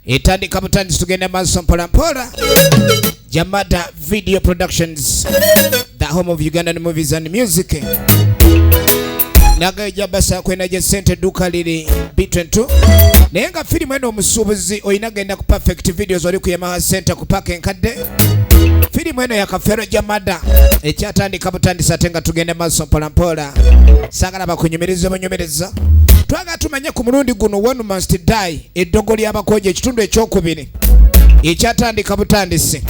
Etandika butandisi, tugenda maaso mpola mpola. Jamada Video Productions, the home of Ugandan movies and music. Nagayo jabasa kwena gye sente edduuka liri B22, naye nga firimu eno omusuubuzi olina genda ku Perfect Videos, oli ku Yamaha Center ku paaka enkadde. Firimu eno yakafeero Jamada ekyatandika butandisi, ate nga tugenda maaso mpola mpola. Saagala bakunyumiriza bunyumiriza, twagala tumanye ku mulundi guno One Must Die, eddogo ly'abakonjo, ekitundu ekyokubiri ekyatandika butandisi,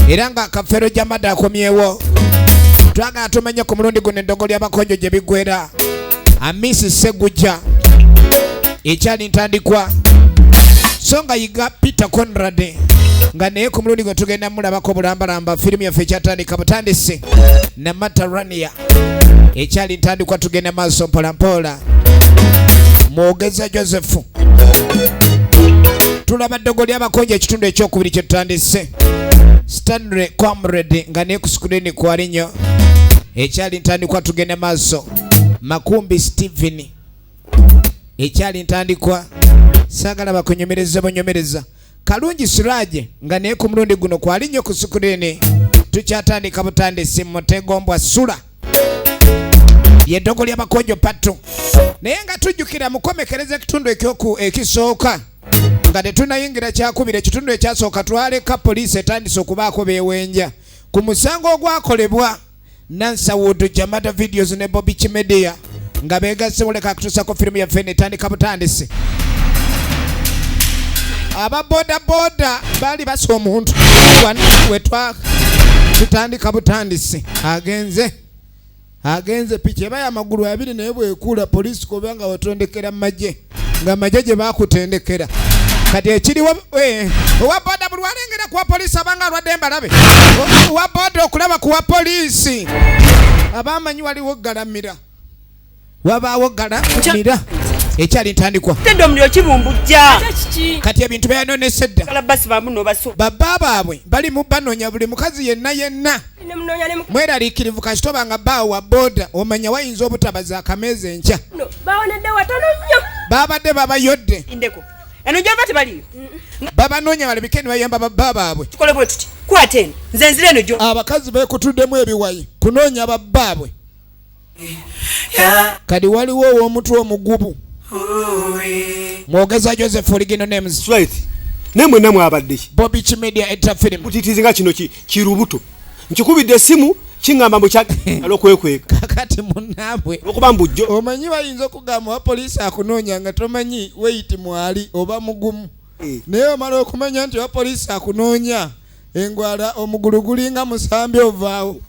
era nga Kafeero Jamada akomyewo. Twagala tumanye ku mulundi guno eddogo ly'abakonjo gye biggwera. Amisi Segujja, ekyali ntandikwa, so nga Yiga Peter Conrad nga naye ku mulundi gwe tugenda mulabako bulambalamba. Firimu yaffe ekyatandika butandisi. Namata Rania, ekyali ntandikwa, tugenda maaso mpolampola. Mwogeza Joseph, tulaba ddogo ly'abakonjo ekitundu ekyokubiri kyetutandise. Stanley Comrade nga naye ku screen kwali nnyo, ekyali ntandikwa, tugenda maaso. Makumbi Stephen, ekyali ntandikwa, saagala bakunyumiriza bunyumiriza. Kalungi Siraje nga naye ku mulundi guno kwali nnyo ku screen, tukyatandika butandisi. Mutegombwa Sula, lyeddogo ly'abakonjo patu, naye nga tujjukira mukomekereza ekitundu ekyoku ekisooka nga tetunayingira kyakubiri. Ekitundu ekyasooka twaleka poliisi etandise okubaako beewenja ku musango ogwakolebwa Nansawood, Jamada Videos ne Bobby Chimedia nga begasse muleka kutuusako firimu yaffe netandika butandisi. Aba boda boda baali basa omuntu wetwa tutandika butandisi, agenze agenze piki eba yamagulu abiri, naye bwekula poliisi kuba nga wetondekera mu magye, nga magye gye bakutendekera. Kati ekiriwo, owa boda buli walengera kuwa poliisi abanga alwadde embalabe. Owa boda okulaba kuwa poliisi abamanyi waliwo galamira, wabaawo galamira. Ekyali ntandikwa. Tedde omuliro kibumbujja. Kati ebintu byanonese dda. Kala basi bamu nobaso. Babba baabwe bali mu banoonya buli mukazi yenna yenna mweraliikirivu. Kasitoba nga bbaawo wa booda, omanya wayinza obutabaza akameeza enkya. Bawonedde watono nnyo. Babadde babayodde. Indeko eno gyova tebaliyo. Babanoonya balabike ne bayamba babba baabwe. Tukole bwe tuti, kwata eno, nze nzira eno gyo. Abakazi beekutuddemu ebiwayi kunoonya babbaabwe. Kati waliwo ow'omutwe omugubu, Mwogeza Joseph, original names. Right, naye mwenna mwabadde ki? Bobby Chimedia Eta Film. Butitizi nga kino kirubuto, nkikubidde essimu kiŋŋamba mbu kyagala okwekweka. Kakati munnaabwe okuba mbujjo. Omanyi bayinza okugamba wa poliisi akunoonya nga tomanyi weight mwali oba mugumu. Naye omala okumanya nti wa poliisi akunoonya, engwala omugulu gulinga musambi, ovaawo.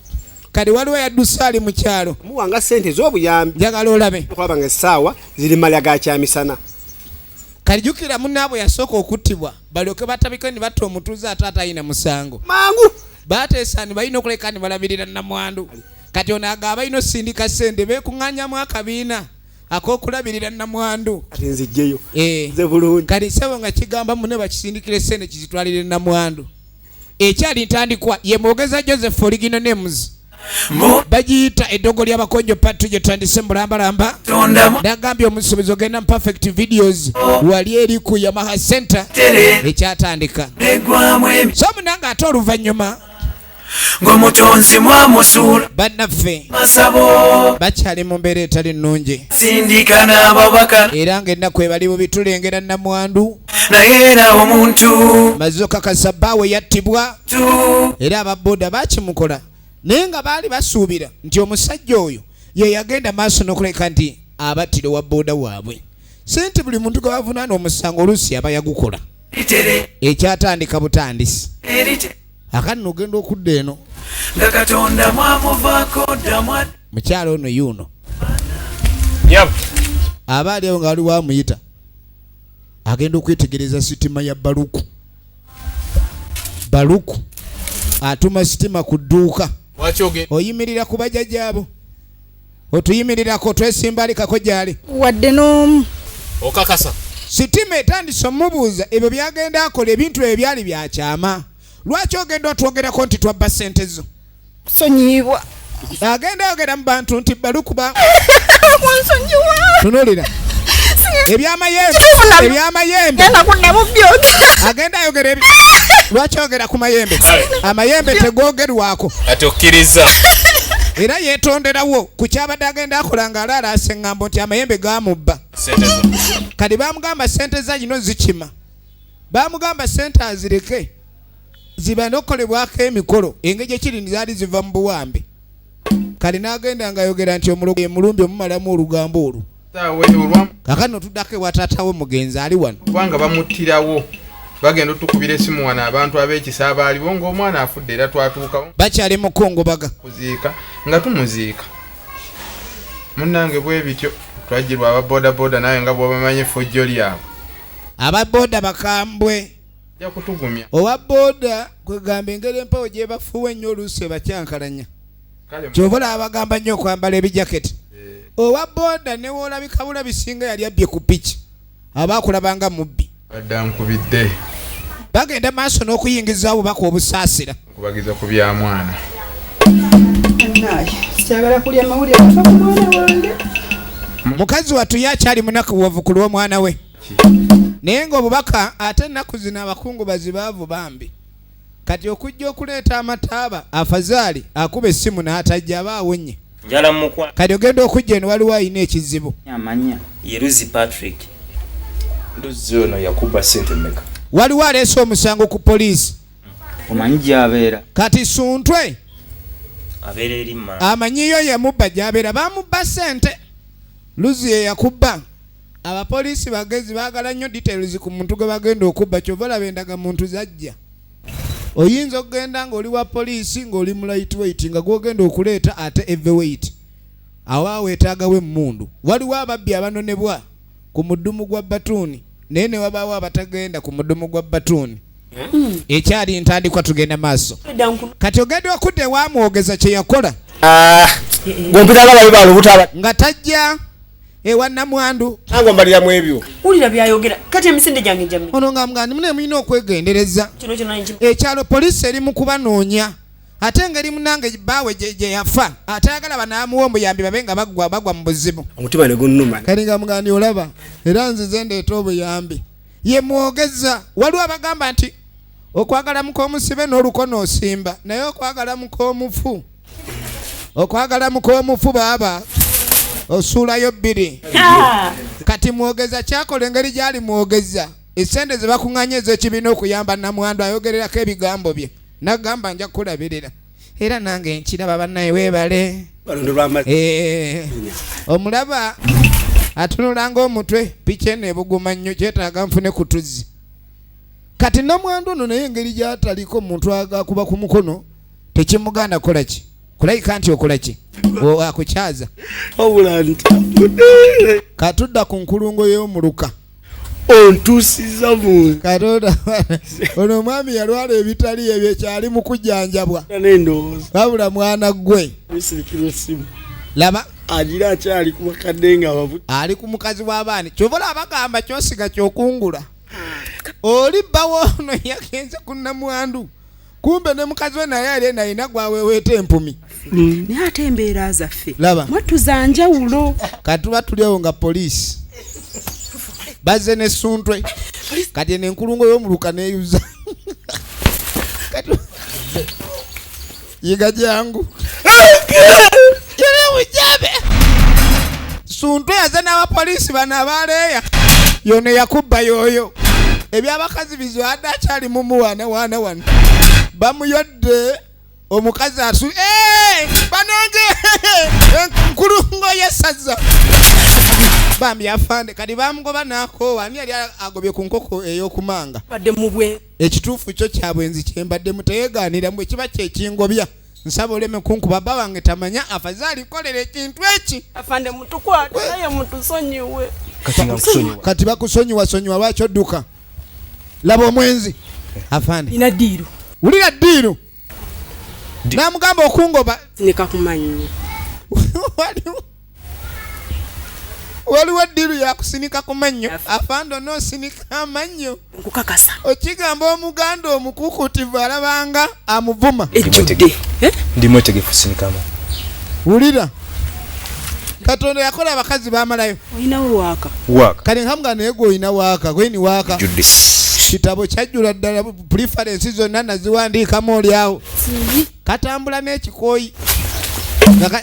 Kati waliwo yadduse ali mu kyalo. Muwanga ssente ez'obuyambi. Njagala olabe. Okulaba nga essaawa ziri malya ga kyamisana. Kati jjukira munnaabwe yasooka okuttibwa, balyoke batabike ne batta omutuuze ate atayina musango. Mangu. Bateesa ni balina okuleka ne balabirira namwandu. Kati ono agaba balina osindika ssente, beekuŋŋaanyamu akabiina ak'okulabirira namwandu. Kati nzijjeyo. Eh. Nze bulungi. Kati sebo nga kigamba mune bakisindikira essente kizitwalire namwandu. Ekyali ntandikwa ye Mwogeza Joseph, original names. Bagiyita eddogo ly'abakonjo patu gye tutandise mulambalamba. Nagambye omusuubuzi ogenda mu Perfect Videos, wali eri ku Yamaha Center. Ekyatandika so munange, ate oluvannyuma ng'omutonzi mwamusuula bannaffe masabo bakyali mu mbeera etali nnungi. Sindika n'ababaka. Era ng'ennaku ebali bubi, tulengera namwandu. Naye era omuntu maze okakasa bbaawe yattibwa. Tu Era ababoda bakimukola, naye nga baali basuubira nti omusajja oyo ye yagenda maaso n'okuleka nti abattire wa boda waabwe. Si nti buli muntu gwe bavunaana omusango oluusi aba yagukola. Eritere. Ekyatandika butandisi. Erite. Akanno ogenda okudda eno. Nga Katonda mwamuvaako dda mwa Mukyalo ono yuno. Yep. Aba ali awo nga waliwo amuyita, agenda okwetegereza sitima ya Baluku. Baluku atuma sitima ku dduuka. Lwaki ogenda? Oyimirira ku bajjajjaabo, otuyimirirako, twesimba alikako gyali. Wadde n'omu. Okakasa? Sitima etandise omubuuza ebyo byagenda akola, ebintu ebyo byali byakyama, lwaki ogenda otwogerako nti twabba ssente zo? Sonyiibwa. Agenda ayogera mu bantu nti Baluku ba Kunsonyiwa. Tunulira. Ebyamayembe, ebyamayembe agenda ayogera. Lwaki oyogera ku mayembe? Amayembe tegogerwako. Ati okkiriza. Era yeetonderawo ku kyabadde agenda akola nga alaalaasa eŋŋambo nti amayembe gamubba. Sente zo. Kati bamugamba sente za gino zikima, bamugamba sente azireke ziba nokukolebwako emikolo, engeri ekiri zaali ziva mu buwambe. Kali n'agenda ng'ayogera nti omulogo ye mulumbi omumalamu olugambo olwo. Saawa eyo olwa Kakano tuddako ewa taatawe mugenzi ali wano. Kubanga bamuttirawo, bagenda otukubira esimu wano abantu ab'ekisa abaaliwo ng'omwana afudde, era twatuukawo Bakyali mu kungubaga. kuziika nga tumuziika. Munnange, bwe bityo twajjirwa aba bodaboda, naye nga bw'obamanyi effujjo lyabwe. Aba boda bakambwe. Ajja kutugumya. Owa boda kwegamba engeri empewo gyebafuuwa ennyo oluusi ebakyankalanya. Kale. Kyova olaba bagamba nnyo okwambala ebijaketi. Owa boda newoolabika bulabisinga yali abbye ku piki, aba akulabanga mubbi. Badda nkubidde. Bagenda maaso n'okuyingiza obubaka obusaasira. Nkubagiza ku bya mwana. Kyagala kulya mawulire kufa ku mwana wange. Mukazi wattu ye akyali munakuwavu ku lw'omwana we, naye ng'obubaka ate ennaku zino abakungubazi baavu bambi. Kati okujja okuleeta amataaba, afazaali akuba essimu n'atajja, aba awonye. Njala mukwa. Kati ogenda okujja eno waliwo alina ekizibu. Amanya ye Luzi Patrick. Luzzi ono yakuba sente mmeka? Waliwo aleese omusango ku poliisi. Omanyi gy'abeera? Kati Suntwe Abeera eri mma. Amanyiyo yamubba gy'abeera, bamubba sente. Luzi ye yakubba. Abapoliisi bagezi, baagala nnyo details ku muntu gwe bagenda okubba. Kyova olaba endagamuntu zajja. Oyinza okugenda ng'oli wa poliisi ng'oli mu light weight, nga gwogenda okuleeta ate heavyweight, awo weetaagawo emmundu. Waliwo ababbi abanonebwa ku mudumu gwa batuuni, naye ne wabaawo abatagenda ku mudumu gwa batuuni. Ekyali ntandikwa, tugenda maaso. Kati ogenda okudda ewamwogeza kye yakola Gwompitanga babi balubuto aba nga tajja ewa namwandu. Nange ombaliramu ebyo. Wulira byayogera. Kati emisinde gyange njami. Ono nga mugandi mune mulina okwegendereza. Kino kyonna nki? Ekyalo poliisi eri mu kubanoonya, ate engeri munange baawe gye yafa atayagala banaamuwa omuyambi babe nga bagwa mu buzibu. Omutima ne gunnuma. Kati nga mugandi olaba era nzize ndeeta obuyambi ye mwogeza. Waliwo abagamba nti okwagala muk'omusibe n'olukono osimba, naye okwagala muk'omufu, okwagala muk'omufu baaba osuulayo bbiri. Kati mwogeza kyakola engeri gyali mwogeza esente ze bakuŋŋaanya ez'ekibiina okuyamba namwandu, ayogererako ebigambo bye nagamba nja kukulabirira era nange nkiraba. Bannaye weebale. Balondo lw'amazzi. Omulaba atunula ng'omutwe piki eno ebuguma nnyo, kyetaaga nfune ku tuzzi. Kati namwandu ono naye engeri gy'ataliko muntu agakuba ku mukono tekimuganda kukola ki, kulayika nti okola ki. Akukyaza. Wabula ntambudde. Katudda ku nkulungo y'omuluka. Ontuusiza mu Katonda, ono omwami yalwala ebitali ebyo, kyali mu kujjanjabwa. N'endowooza. Wabula mwana gwe. Bisirikira essimu. Laba. Agira akyali ku bakadde nga babu. Ali ku mukazi w'abaani. Kyova olaba bagamba kyosiga kyokungula. Oli bbawo ono yagenze ku namwandu, kumbe ne mukazi we naye ali eno alina gwaweweeta empumi. Naye ate embeera zaffe Laba. mwattu za njawulo. Kati tuba tuli awo nga poliisi bazze nesuntwe. Kati eno enkulungo y'omuluka neyuza. Kati yiga jangu yere bujabe. Suntwe yaze n'abapoliisi bano abaleeya yono yakubba yoyo. Ebyabakazi bizwadde akyali mumuwana wana wano bamuyodde omukazi asu. Eh, banange, enkulungo yesaza bambi afande. Kati bamugoba n'akoowa. Ani yali agobye ku nkoko ey'okumanga? Badde mu bwe. Ekituufu kyo kyabwenzi kyembaddemu, teyegaanira mbwe kiba kyekingobya. Nsaba oleme kunkuba, bba wange tamanya, afazaali kolera ekintu eki. Afande, mutukwate naye mutusonyiwe. Kati nga nkusonyiwa. Kati bakusonyiwa sonyiwa, lwaki odduka? Laba omwenzi afande. Nina deal. Wulira deal. Namugamba okungoba Nekakumanyi. Waliwo deal yakusinika ku mannyo. Afande, onoosinika amannyo? Nkukakasa. Okigamba omuganda omukuukutivu alabanga amuvuma. Ejjudde. Ndi mwetegefu sinikama. Wulira. Katonda yakola abakazi bamalayo. Olinawo waaka? Waaka. Kale nkamuga naye gwe olina waaka, gweni waaka. Judith. Kitabo kyajjula ddala, preference zonna naziwandiikamu oli awo. Katambula n'ekikooyi nga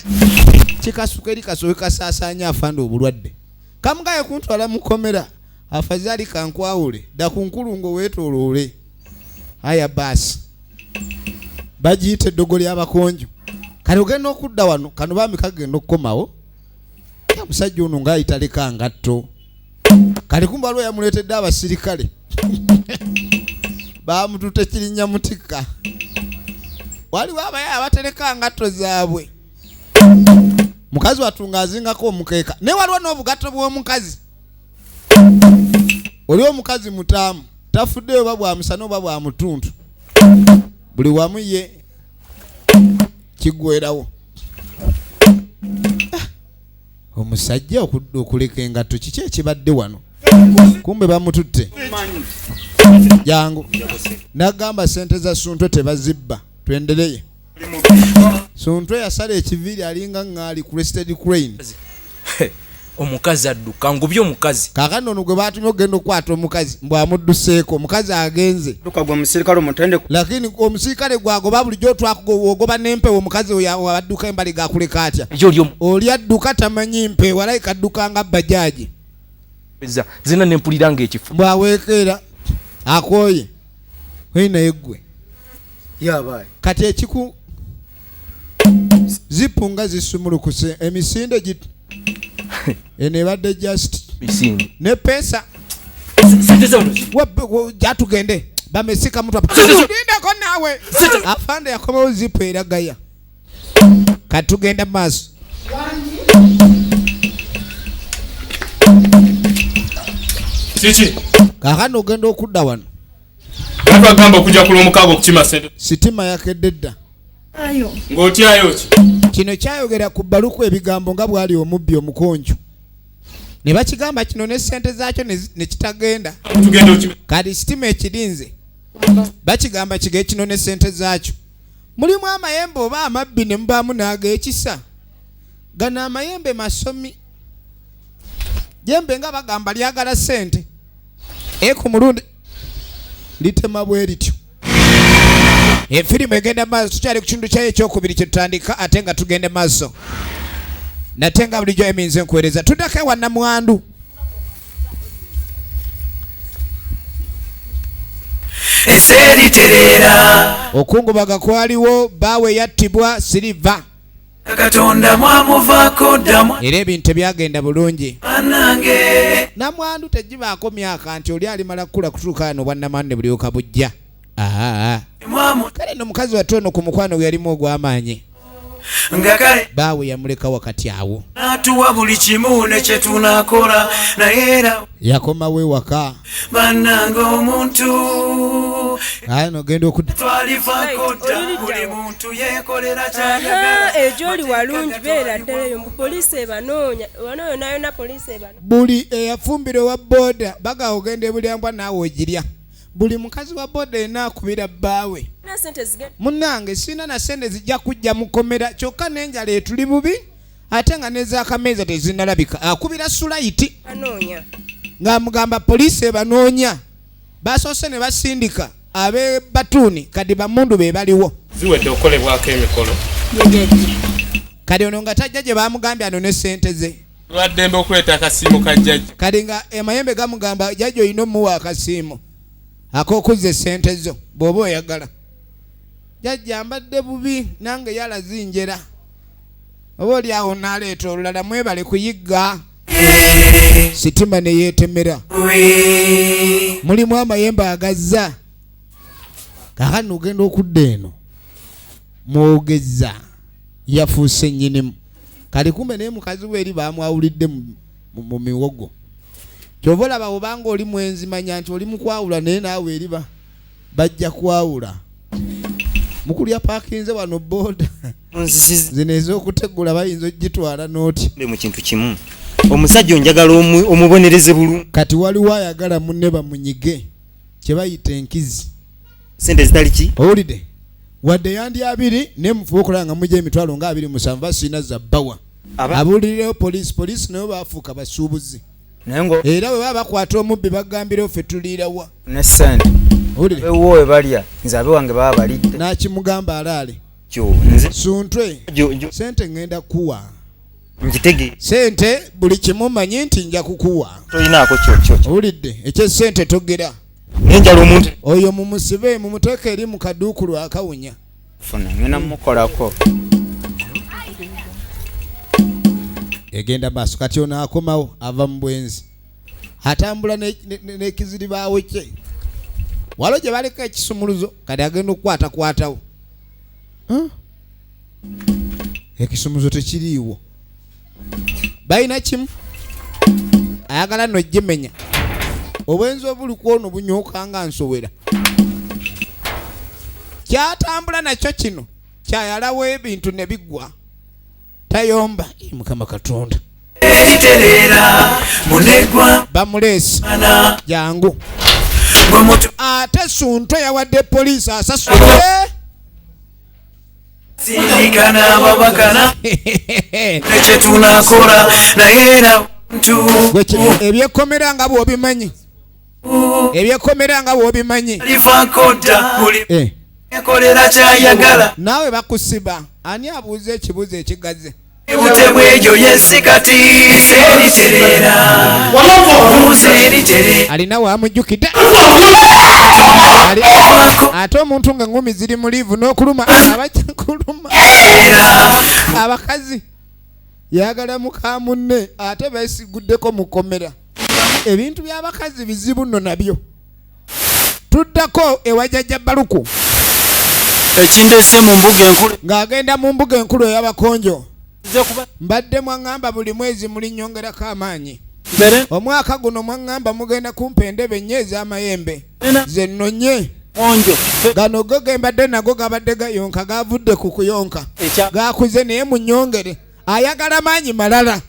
kikasuka eri kasobe kasaasaanya afande obulwadde. Kamugaye kuntwala mu kkomera, afazaali kankwawule, dda ku nkulungo weetooloole. Aya baasi bagiyita eddogo ly'abakonjo. Kale ogenda okudda wano, kano bambi kagenda okukomawo. Ya musajja ono ng'ayitaleka ngatto. Kale kumbe waliwo yamuleetedde abasirikale. Bamututte kirinnya mutikka. Waliwo abaye abatereka ngatto zaabwe. Mukazi wattu ng'azingako omukeeka. Naye waliwo n'obugatto bw'omukazi. Oli omukazi mutaamu, tafuddeyo oba bwa musana oba bwa mutuntu. Buli wamu ye kiggwerawo. Omusajja okuleka engatto kiki ekibadde wano? Kumbe bamututte. Jangu. N'agamba ssente za Suntwe tebazibba. Twendereye. Suntwe yasala ekiviiri alinga ŋŋaali Crested Crane. Omukazi adduka ngubye omukazi. Kaakano ono gwe baatumye okugenda okukwata omukazi mbw amudduseeko, omukazi agenze. Dduka gwe omusirikale omutende. Lakini omusirikale gwagoba bulijjo ogoba n'empewo, omukazi oyo adduka embali gakuleka atya? Yo oli Oli adduka tamanyi mpewo, alayika adduka nga bajaaji. Eza, zina ne mpulira ng'ekifo. Mbw'aweekeera akooye. Oyi naye ggwe. Yabaye. Kati ekiku zipu nga zisumulukuse emisinde eno ebadde just misinde ne pesa. Sente zano zi- Jatugende bamesika mutwa. Sente zo- Lindako naawe. Sente- Afande yakomawo zipu eragaya. Kati tugenda maaso. Kiki? Kaakano ogenda okudda wano. Batwagamba okujja ku lw'omukaaga okukima ssente. Sitima yakedde dda. Ayo. Ng'otyayo ki? Kino kyayogera ku bbaluku ebigambo nga bw'ali omubbi omukonjo. Ne bakigamba kino ne ssente zaakyo ne kitagenda. Tugenda okima. Kati sitima ekirinze. Bakigamba kige kino ne ssente zaakyo. Mulimu amayembe oba amabbi ne mubaamu n'ag'ekisa. Gano amayembe masomi. Jembe nga bagamba lyagala ssente. Ku mulundi litema bwe lityo. Efirimu egenda maaso, tukyali ku kitundu kyayo ekyokubiri kye tutandika ate nga tugenda maaso. Nate nga bulijjo eminze nkuweereza. Tuddako ewa Namwandu. Ensi eritereera. Okungubaga kwaliwo, bbaawe yattibwa Siriva. Katonda mwamuvaako dda Era ebintu tebyagenda bulungi. Bannange. Namwandu tegibaako myaka nti oli alimala kukula kutuuka wano obwannamwandu ne bulyoka bujja. Kale nno mukazi wattu ono ku mukwano gwe yalimu ogw'amaanyi. Nga kale Bbaawe yamuleka wakati awo. N'atuwa buli kimu ne kye tunaakola, naye era Yakomawo ewaka. Bannange omuntu. Aye n'ogenda okudda. Twalivaako dda, buli muntu yeekolera ky'ayagala. Aha, ejo oli walungi, beera ddala eyo mbu poliisi ebanoonya. Wano yonna yonna poliisi ebanoonya. Buli eyafumbira owa booda baga ogenda ebulyambwa naawe ogirya. Buli mukazi wa booda yenna akubira bbaawe. Na ssente zigenda. Munnange sirina na ssente zijja kujja mu kkomera, kyokka n'enjala etuli bubi ate nga n'ez'akameeza tezinnalabika. Akubira Sulayiti. Banoonya. Ng'amugamba poliisi ebanoonya. Basoose ne basindika ab'e Batuuni, kati bamundu be baliwo. Ziwedde okukolebwako emikolo. Kati ono nga tajja gye baamugambye anone ssente ze. Lwaddembe okuleeta akasiimo ka jjajja. Kati nga amayembe gamugamba jjajja olina omuwa akasiimo ak'okuzza essente zo bw'oba oyagala. Jjajja mbadde bubi nange yalazinjera. Oba oli awo n'aleeta olulala mwebale kuyigga. Sitima ne yeetemera. Mulimu amayembe agazza. Kaakano ogenda okudda eno mwogeza yafuuse nnyinimu. Kali kumbe naye mukazi we eri baamwawulidde mu miwogo. Ky'ova olaba obanga oli mwenzi manya nti oli mu kwawula naye naawe eri bajja kwawula. Mukulu yapaakinze wano booda. Zino ez'okutegula bayinza ogitwala n'oti. Mbe mu kintu kimu. Omusajja onjagala omubonereze bulungi. Kati waliwo ayagala munne bamunyige kye bayita enkizi. Ssente zitali ki? Owulidde? Wadde yandi abiri naye mufuba okulaba nga mujja emitwalo nga 27 sirina za bbawa. Abuulirewo poliisi, poliisi nayo baafuuka basuubuzi. Naye ngo Era bwe baba bakwata omubbi bagambirawo ffe tuliirawa. Ne sente. Owulire. Ewuwo we balya, nze abewange baba balidde. N'akimugamba alaale. Kyo nze Suntwe. Jo- Sente ŋŋenda kuwa. Nkitege. Sente buli kimu manyi nti nja kukuwa. Tolinaako kyo kyo kyo. Owulidde, ekyesente togera. Naye njala omuntu. Oyo mumusibe mumuteeke eri mu kaduukulu akawunya. Funa ngenda mukolako. Egenda maaso kati ono akomawo ava mu bwenzi atambula n'ekiziribaawo kye waliwo gye baleka ekisumuluzo kati agenda okukwatakwatawo. Huh? Ekisumuluzo tekiriiwo, balina kimu ayagala nno gimenya. Obwenzi obuli kwono bunyooka nga nsowera. Kyatambula nakyo kino kyayalawo ebintu ne biggwa, tayomba. Ii, Mukama Katonda. Eriterera munegwa. Bamuleese jangu. Ate Sunto yawadde poliisi asasule. Sindikana ababakana nekyetunakola naye era ntu. Gwe ebyekomera nga bw'obimanyi, ebyekomera nga bw'obimanyi. Livaako dda buli ekolera kyayagala. Naawe bakusiba. Ani abuuza ekibuuzo ekigaze? Ebute bwegyo yensi kati seriterera seriterera. Alina wamujjukidde. Ate omuntu nga ngumi ziri mu liivu n'okuluma abajja kuluma. Abakazi yagala muka munne ate beesiguddeko mu kkomera. Ebintu by'abakazi bizibu nno nabyo. Tuddako ewa Jjajja Baluku. Ekindese mu mbuga enkulu. Ng'agenda mu mbuga enkulu ey'abakonjo. Mbadde mwaŋŋamba buli mwezi mulinnyongerako amaanyi. Omwaka guno mwaŋŋamba mugenda kumpa endebe nnya ez'amayembe. Ze nnonye. Gano go ge mbadde nago gabadde gayonka, gavudde ku kuyonka. Gakuze naye munnyongere. Ayagala maanyi malala.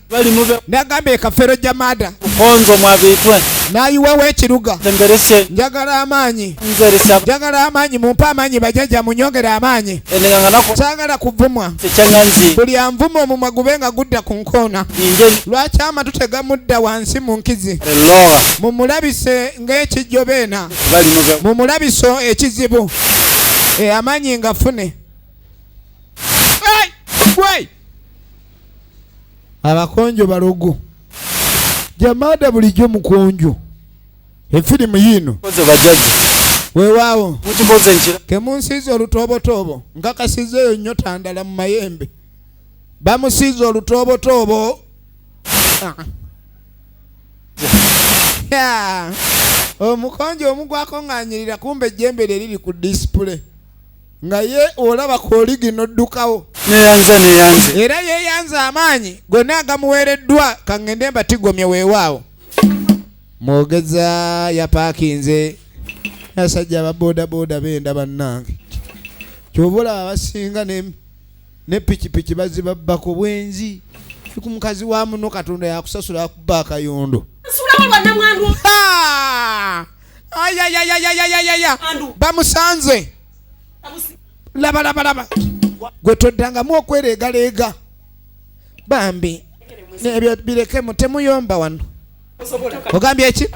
Nagambye Kafeero Jamada. Konzo mwabitwe. N'ayiwawo ekiruga. Ngerese. Njagala amaanyi. Nzeresa. Njagala amaanyi, mumpe amaanyi bajjajja munnyongere amaanyi. Enenganga nako. Saagala kuvumwa. Ekyanganzi. Buli anvuma omumwa gube nga gudda ku nkoona. Ninje. Lwaki amatu tegamudda wansi mu nkizi? Elowa. Mumulabise ng'ekijjobeena. Bali mu Mumulabise ekizibu. Amaanyi ngafune. Hey! Wait! Abakonjo balogo. Jamada bulijjo mukonjo. Efirimu yiino. Koze bajjajja. Weewaawo. Mukiboze nkira. Kemunsiiza olutobotoobo. Nkakasizeeyo nnyo tandala mu mayembe. Bamusiiza olutobotoobo. Ya. Omukonjo omugwako ng'anyirira kumbe ejjembe lye liri ku display. Nga ye olaba kooligi n'oddukawo. Neyanza, neyanze. Era yeeyanza amaanyi gonna agamuweereddwa kaŋŋende mbatigomye weewaawo. Mwogeza yapaakinze. Abasajja aba boodabooda benda bannange. Ky'oba olaba abasinga ne pikipiki bazibabbako bwenzi. Ku mukazi wa muno Katonda yakusasula akuba akayondo. Nsulawo lwa nnamwandu. Ha! Ay, ay, ay, ay, ay, ay, ay, ay, ay. Bamusanze. Laba, laba, laba. Gwe toddangamu okwereegaleega. Bambi, n'ebyo birekemu, temuyomba wano. Ogambye ki?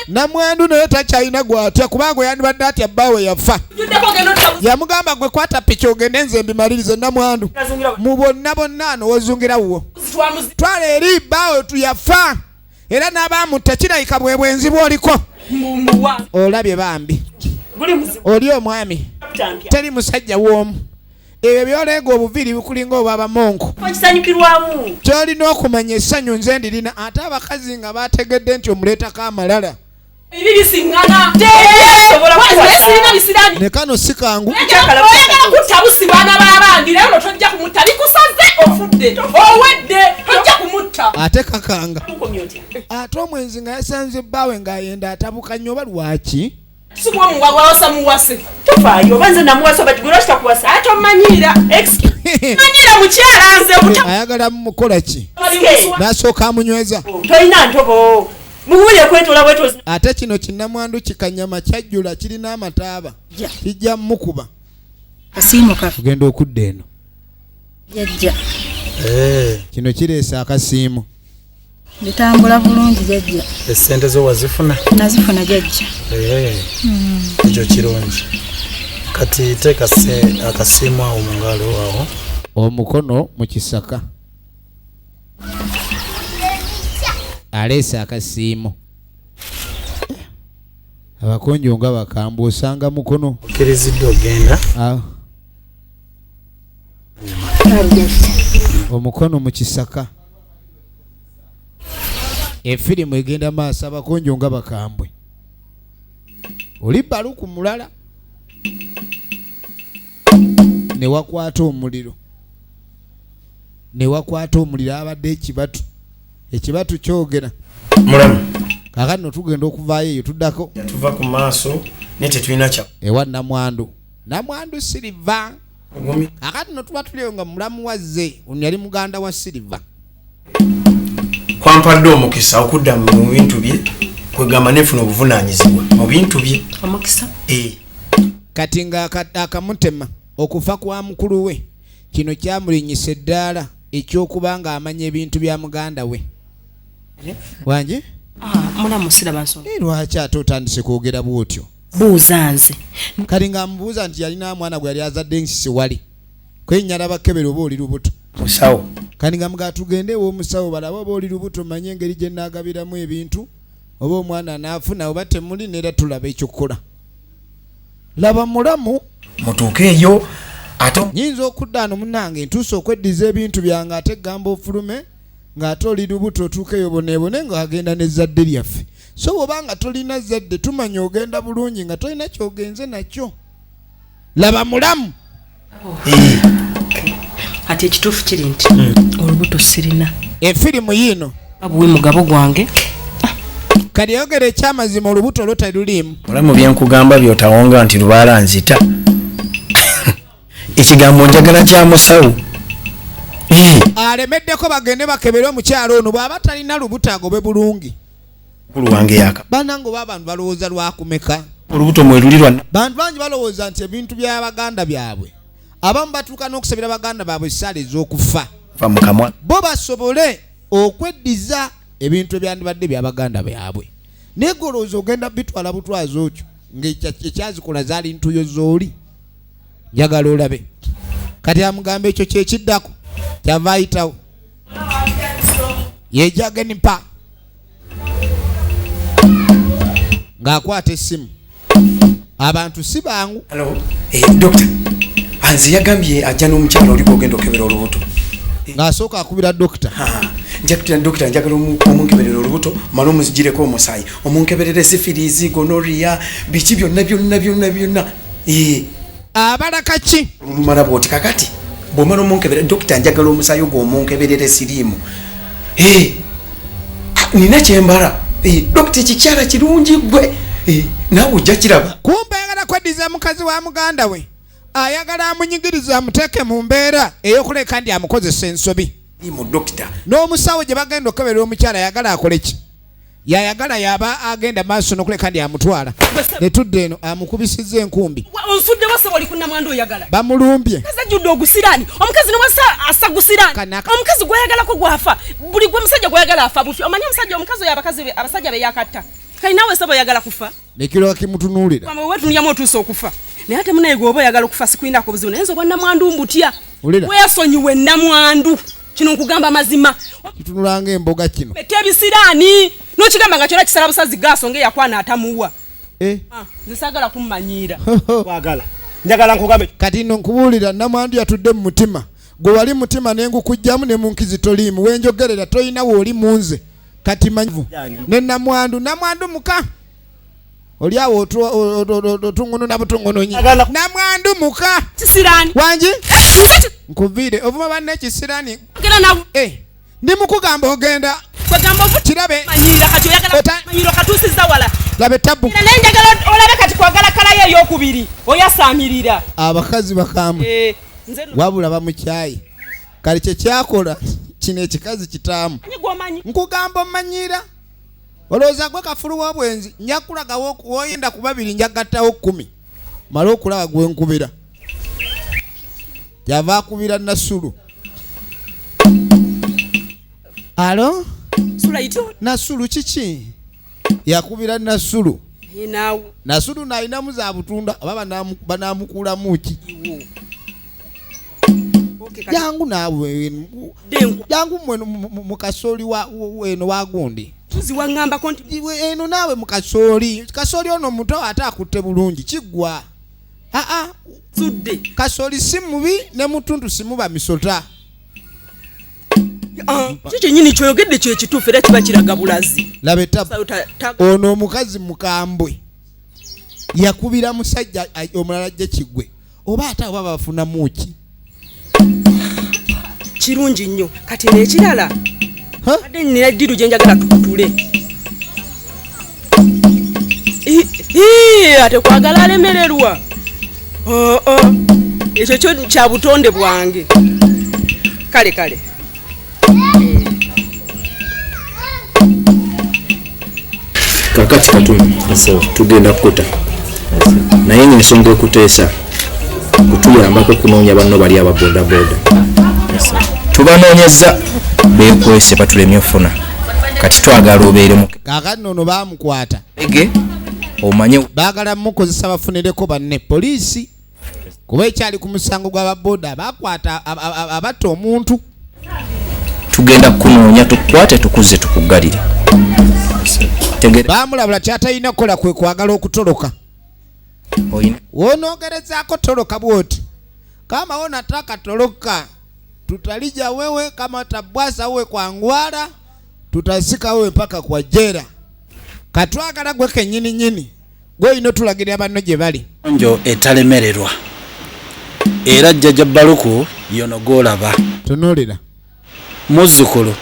Namwandu naye takyalina gw'atya kubanga yandibadde atya bbaawe yafa. Yamugamba gwe kwata piki ogende nze mbimalirize namwandu. Mu bonna bonna ano wozungira wuwo. Twala eri bbaawe tuyafa. Era n'abaamutta kirabika bwe bwenzi bw'oliko. Olabye bambi. Oli omwami. Teri musajja w'omu. Ebyo by'oleega obuviiri bikulinga obw'abamonko. Okisanyukirwamu. Ky'olina okumanya essanyu nze ndirina ate abakazi nga baategedde nti omuleetako amalala. Ebibi bisiŋŋana. Sirina bisirani. Ne kano si kangu. Oyagala kutta busi baana b'abandi naye olwo tojja kumutta, bikusaze ofudde owedde tojja kumutta. Ate kakanga. Mukomye otya? Ate omwenzi nga yasanze bbaawe ng'ayenda atabuka nnyo oba lwaki? Sikuwa muwawasa muwase. Tofaayo oba nze namuwasa oba gwe lwaki takuwasa? Ate omanyiira. Manyiira mukyala nze buta. Ayagala mumukola ki? N'asooka amunyweza. Tolina ntobo. Muwulire kwetoola bwetoozi. Ate kino kinnamwandu kikanyama kyajjula kirina amataaba. Kijja mmukuba. Kasiimo kaffe. Ogenda okudda eno. Jjajja. Kino kireese akasiimu. Bitambula bulungi jjajja. Essente zo wazifuna? Nazifuna jjajja. Ekyo kirungi. Kati teeka akasiimu awo mu ngalo awo. Omukono mu kisaka. Aleese akasiimu. Abakonjo nga bakambwe osanga mukono. Okkiriziddwa ogenda. Omukono mu kisaka. Efirimu egenda maaso abakonjo nga bakambwe. Oli baluku mulala. Ne wakwata omuliro. Ne wakwata omuliro abadde ekibatu. Ekibatu kyogera. Mulamu. Kaakati no tugenda okuvaayo eyo tuddako. Tuva ku maaso naye tetulina kya. Ewa Namwandu. Namwandu Silver. Kaakati no tuba tuliyo nga mulamu wazze. Ono yali muganda wa Silver. Kwampadde omukisa okudda mu bintu bye kwegamba nefuna obuvunaanyizibwa mu bintu bye. Omukisa? Kati nga akamutema okufa kwa mukulu we kino kyamulinyisa eddaala ekyokuba nga amanya ebintu bya muganda we. Wangi? Mulamu siraba nsonga. Lwaki ate otandise kwogera bw'otyo? Buuza nze. Kati nga amubuuza nti yalina mwana gwe yali azadde ensisi wali. Kwenyala bakebera oba oli lubuto. Musawo. Kati nga muga tugende ew'omusawo balabe oba oli lubuto manye engeri gye nnaagabiramu ebintu oba omwana anaafuna oba temuli neera tulaba ekyokukola. Laba mulamu. Mutuuke eyo ate. Nnyinza okudda ano munnange ntuuse okweddiza ebintu byange ate gamba ofulume ng'ate oli lubuto otuuke eyo boneebone ng'agenda n'ezzadde lyaffe. So bw'oba nga tolina zzadde tumanya ogenda bulungi nga tolina ky'ogenze nakyo. Laba mulamu. Kati ekituufu kiri nti olubuto sirina. Efirimu yiino. Abuwe mugabo gwange. Kati yogera ekyamazima olubuto olwo teruliimu. Mulamu bye nkugamba by'otawonga nti lubaala nzita. Ekigambo njagala kya musawo. Alemeddeko bagende bakebere omukyalo ono bw'aba talina lubuto agobe bulungi. Mukulu wange yaka. Bannange oba abantu balowooza lwakumeka. Olubuto mwe luli lwa. Bantu bangi balowooza nti ebintu by'abaganda byabwe. Abamu batuuka n'okusabira baganda baabwe essaala ez'okufa. Va mu kamwa. Bo basobole okweddiza ebintu ebyandibadde by'abaganda byabwe. Naye golowooza ogenda bitwala butwazi otyo ng'ekyazikola zaali ntuuyo z'oli. Njagala olabe. Kati amugamba ekyo kye kiddako. Kyava ayitawo. Yeejageni mpa. Ng'akwata essimu. Abantu si bangu. Hello, doctor. Anze yagambye ajja n'omukyala oli gw'ogenda okebera olubuto. Ng'asooka akubira doctor. Nja kutira doctor njagala omunkeberera olubuto male omuzigireko omusaayi. Omunkeberere syphilis, gonorrhea, biki byonna byonna byonna byonna. Abala kaki? Olumala bw'oti kakati. Bw'omala omunkebera doctor njagala omusaayi ogwo omunkeberere siriimu. Nina kyembala. Doctor ekikyala kirungi ggwe. Naawe ojja kiraba. Kumbe ayagala kweddiza mukazi wa muganda we. Ayagala amunyigiriza amuteeke mu mbeera ey'okuleka nti amukozesa ensobi. Mu doctor. N'omusawo gye bagenda okukebera omukyala ayagala akole ki? Yayagala yaba agenda maaso n'okuleka nti amutwala. Ne tudda eno amukubisizza enkumbi. Onsudde wasa wali ku Namwandu oyagala. Bamulumbye. Omukazi ajjudde ogusiraani. Omukazi ne wasa asa gusiraani. Omukazi gw'ayagalako gw'afa. Buli gwe musajja gw'ayagala afa bufi. Omanyi omusajja omukazi oyo abakazi be abasajja be yakatta. Kali naawe ssebo oyagala kufa. Nekiro kimutunuulira. Wamwe weetunuuliramu otuuse okufa. Naye ate munaye gwe oba oyagala okufa sikulinako buzibu. Naye nze obwa Namwandu mbutya. Weesonyiwe Namwandu. Kino nkugamba mazima. Kitunula ng'emboga kino. Bete ebisiraani. N'okigamba nga kyonna kisala busazi gaaso ng'eyakwana atamuwa. Nze saagala kummanyiira. Kwagala. Njagala nkugambe. Kati nno nkubuulira Namwandu yatudde mu mutima. Gwe wali mutima ne ngukuggyamu ne mu nkizi toliimu. We njogerera tolina w'oli mu nze. Kati manyivu. Ne Namwandu, Namwandu muka. Oli awo otungununa butungununyi. Namwandu muka. Kisiraani. Wangi? Nkuviire ovuma banne ekisiraani. Ndi mukugamba ogenda. Kirabe. Manyira kati oyagala manyira katuusiza wala. Labe tabu. Naye njagala olabe kati kwagala kalayo ey'okubiri. Oyasaamirira. Abakazi bakambwe. Wabula bamukyayi. Kale kye kyakola kino ekikazi kitaamu. Nkugamba omanyira. Olowooza gwe kafulu w'obwenzi nja kulaga w'oyenda ku babiri nja kugattawo 10. Male okulaba gwe nkubira. Yava akubira Nasulu. Alo Sula ito. Nasulu kiki? Yakubira Nasulu. Naye naawe. Nasulu nalinamu za butunda oba banamukulamu ki? Okay, kati. Jangu naawe, Dengu. jangu mweno mu kasooli eno wagundi. Tuzi waŋŋambako nti Iwe eno naawe mu kasooli. Kasooli ono muto ate akutte bulungi kiggwa. Aa, Sudde. Kasooli si mubi ne mutuntu simuba misota. Ki kyennyini kyoyogedde kye kituufu era kiba kiraga bulazi. Laba etabu. Sayo Ono omukazi mukambwe yakubira musajja omulala ajje kiggwe oba ate abo bafunamu ki? Kirungi nnyo. Kati n'ekirala, badde nnina ddiiru gye njagala tukutule. Ate kwagala alemererwa. Oh, oh. Ekyo kyo kya butonde bwange. Kale, kale. Kakati Katumbi, tugenda kukuta. Naye ng'ensonga ekuteesa kutuyambako kunoonya banno bali aba bodaboda. Tubanoonyezza beekwese batulemye ofuna. Kati twagala obeere mu Kaakati nno ono baamukwata. Ege, omanye baagala mukozesa bafunireko banne poliisi. Kuba ekyali ku musango gw'ababoda baakwata abatta omuntu. Tugenda kukunoonya tukukwate tukuze tukuggalire. Tegere. Baamulabula ky'atalina kukola kwe kwagala okutoloka. Oyina. Wonoogerezaako toloka bw'oti. Kama wonataka toloka, tutalija wewe kama tabwasa wewe kwa ngwara, tutasika wewe mpaka kwa jera. Katwagala gwe kennyini nnyini. Gwe olina otulagirira banno gye bali. Njo etalemererwa. Era jjajja Baluku yono gw'olaba. Tunuulira. Muzzukulu.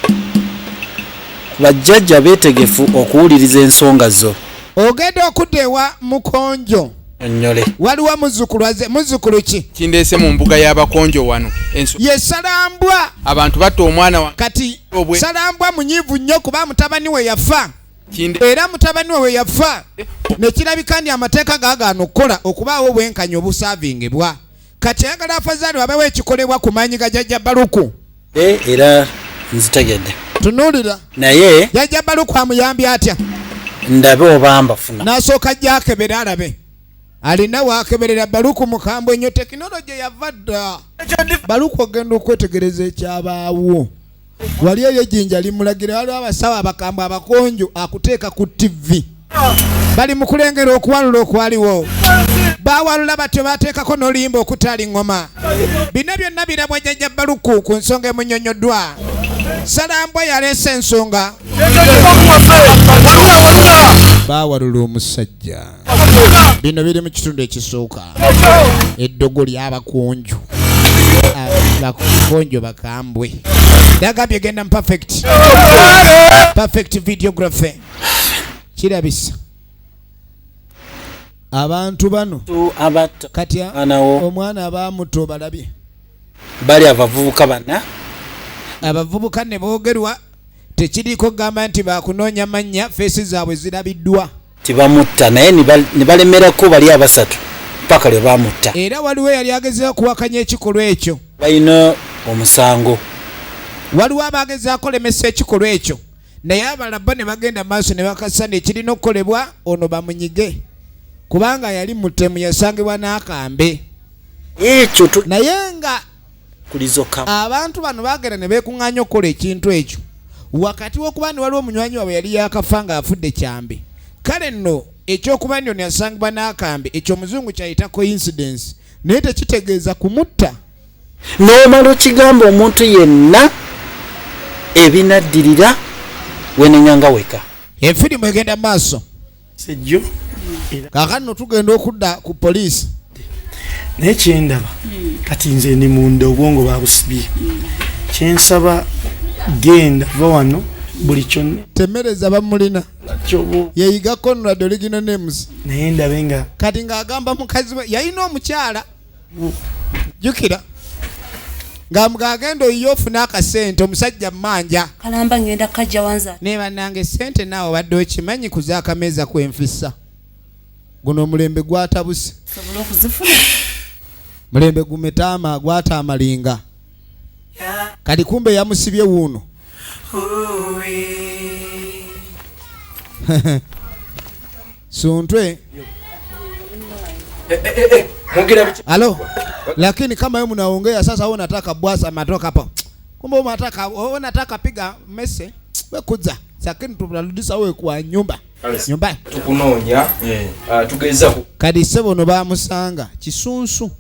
Bajjajja beetegefu okuwuliriza ensonga zo. Ogenda okudda ewa Mukonjo. Nnyole. Waliwo muzzukulu aze, muzzukulu ki? Kindeese mu mbuga y'abakonjo wano. Ye Salambwa. Abantu batta omwana wa Kati Obwe- Salambwa munyiivu nnyo kuba mutabani we yafa. Kinde- Era mutabani we yafa. Ne kirabika nti amateeka gaagaana okukola okubaawo obwenkanya obusaavingibwa. Kati ayagala afazaali wabeewo ekikolebwa ku maanyi ga Jjajja Baluku. Era nzitegedde. Tunuulira. Naye Jjajja Baluku amuyambye atya? Ndabe oba mbafuna. N'asooka ajja akebere alabe. Alina waakeberera Baluku mukambwe nnyo, tekinologiya yava dda. Baluku ogenda okwetegereza ekyabaawo. Wali eyo ejjinja limulagira, waliwo abasawo abakambwe abakonjo akuteeka ku TV. Bali mu kulengera okuwalula okwaliwo. Baawalula batyo baateekako n'oluyimba okutaali ŋŋoma. Bino byonna birabwa Jjajja Baluku ku nsonga emunnyonnyoddwa. Salambwa yaleese ensonga. Baawalula omusajja. Bino biri mu kitundu ekisooka. Eddogo ly'abakunju. Abakunju bakambwe. Ndagambye genda mu perfect. Perfect videography. Kirabisa. Abantu bano. Abatta. Kati Anawo. omwana abaamuto balabye. Bali abavubuka bana. Abavubuka ne boogerwa tekiriiko kugamba nti baakunoonya mannya, feesi zaabwe zirabiddwa. Tibamutta naye ne balemerako bali abasatu paka lwe baamutta. Era waliwo eyali agezaako okuwakanya ekikolwa ekyo. Balina omusango. Waliwo abaagezaako olemesa ekikolwa ekyo naye abalala bo ne bagenda mu maaso ne bakasa nti ekirina okukolebwa ono bamunyige kubanga yali mutemu yasangibwa n'akambe. Ekyo naye nga kulizoka. Abantu bano baagenda ne beekuŋŋaanya okukola ekintu ekyo wakati w'okuba nti waliwo omunywanyi waabwe yali yaakafa ng'afudde kyambe. Kale nno ekyokuba nti ono yasangibwa n'akambe ekyo omuzungu kyayita coincidence naye tekitegeeza kumutta. N'omala okigamba omuntu yenna ebinaddirira wenenyanga weka. Efirimu egenda mu maaso. Sejjo. Kaakati nno tugenda okudda ku poliisi. Naye kyendaba kati nze ndi munda obwongo babusibye. Kyensaba genda va wano buli kyonna. Temereza bamulina. Kyobo. Yeyiga Conrad original names. Naye ndabe nga kati ng'agamba mukazi we yalina omukyala. Jjukira. Ng'agenda oyiye ofune akasente omusajja mmanja. Kalamba ngenda kajja wanza. Ne bannange ssente naawe obadde okimanyi kuzaakameeza kwenfisa. Guno omulembe gwatabuse. Sobola okuzifuna. Mulembe gumetaama gwataamalinga. Kati kumbe yamusibye wuuno. Suntwe. Halo. Lakini kama wewe mnaongea sasa, wewe unataka bwasa matoka hapo. Kumbe unataka wewe unataka piga mese. Wewe kuza. Lakini tunarudisha wewe kwa nyumba. Nyumba. Tukunoonya. Tugeza ku Kadi sebo no bamusanga kisunsu.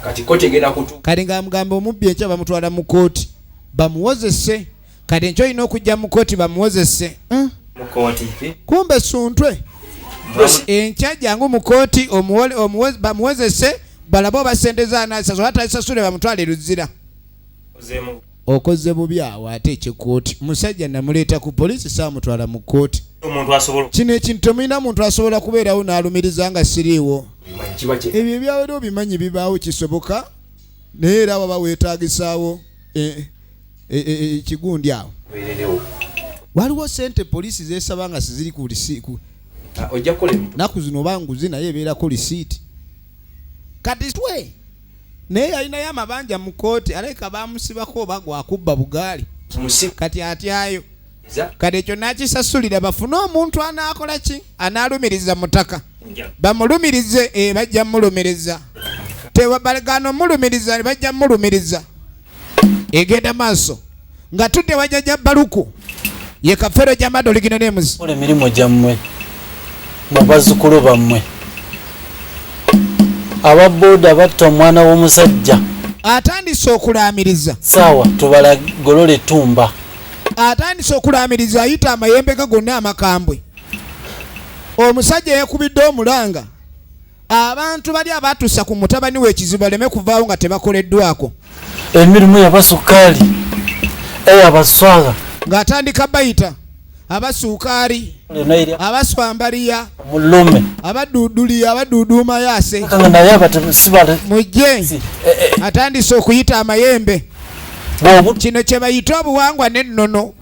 Kati kote genda kutu. Kadi nga mugamba omubbi enkya bamutwala mu kooti. Bamuwozese. Kadi enkya olina okujja mu kooti bamuwozese. Mu kooti. Kumbe Suntwe. Enkya jangu mu kooti bamuwozese balabe obasenteza anaasasula atasasule bamutwale Luzira. Okoze bubi awo ate ekikooti. Musajja namuleeta ku poliisi saamutwala mu kooti. Kino ekintu temulina muntu asobola kubeerawo n'alumiriza nga siriiwo. Ebyo ebyawera obimanyi bibaawo kisoboka naye era waba weetaagisaawo ekigundi awo. Waliwo ssente poliisi zeesaba nga siziri ku lisiiku. Nnaku zino oba nguzi naye ebeerako lisiiti. Kati twe naye yalinayo amabanja mu kooti alabika baamusibako oba gwakubba bugaali. Kati atyayo. Kati ekyo n'akisasulira bafune omuntu anaakola ki? Anaalumiriza mutaka. Bamulumirize bajja mulumiriza. Tebagaana omulumiriza bajja mulumiriza. Egenda maaso. Nga tudde wajjajja Baluku. Ye Kafeero Jamada Original Names. Kola emirimu gyammwe. Bazzukulu bammwe. Ababooda batta omwana w'omusajja. Atandise okulaamiriza. Saawa tubalagolole ttumba. Atandise okulaamiriza ayita amayembe ge gonna amakambwe. Omusajja yakubidde omulanga. Abantu bali abatuusa ku mutabani we ekizibu baleme kuvaawo nga tebakoleddwako. Emirimu y'abasukaali ey'abaswaga. Ng'atandika bayita abasukaali, abaswambaliya, abaduuduliya, abaduuduuma yaase. Mujje. Atandise okuyita amayembe. Kino kye bayita obuwangwa n'ennono.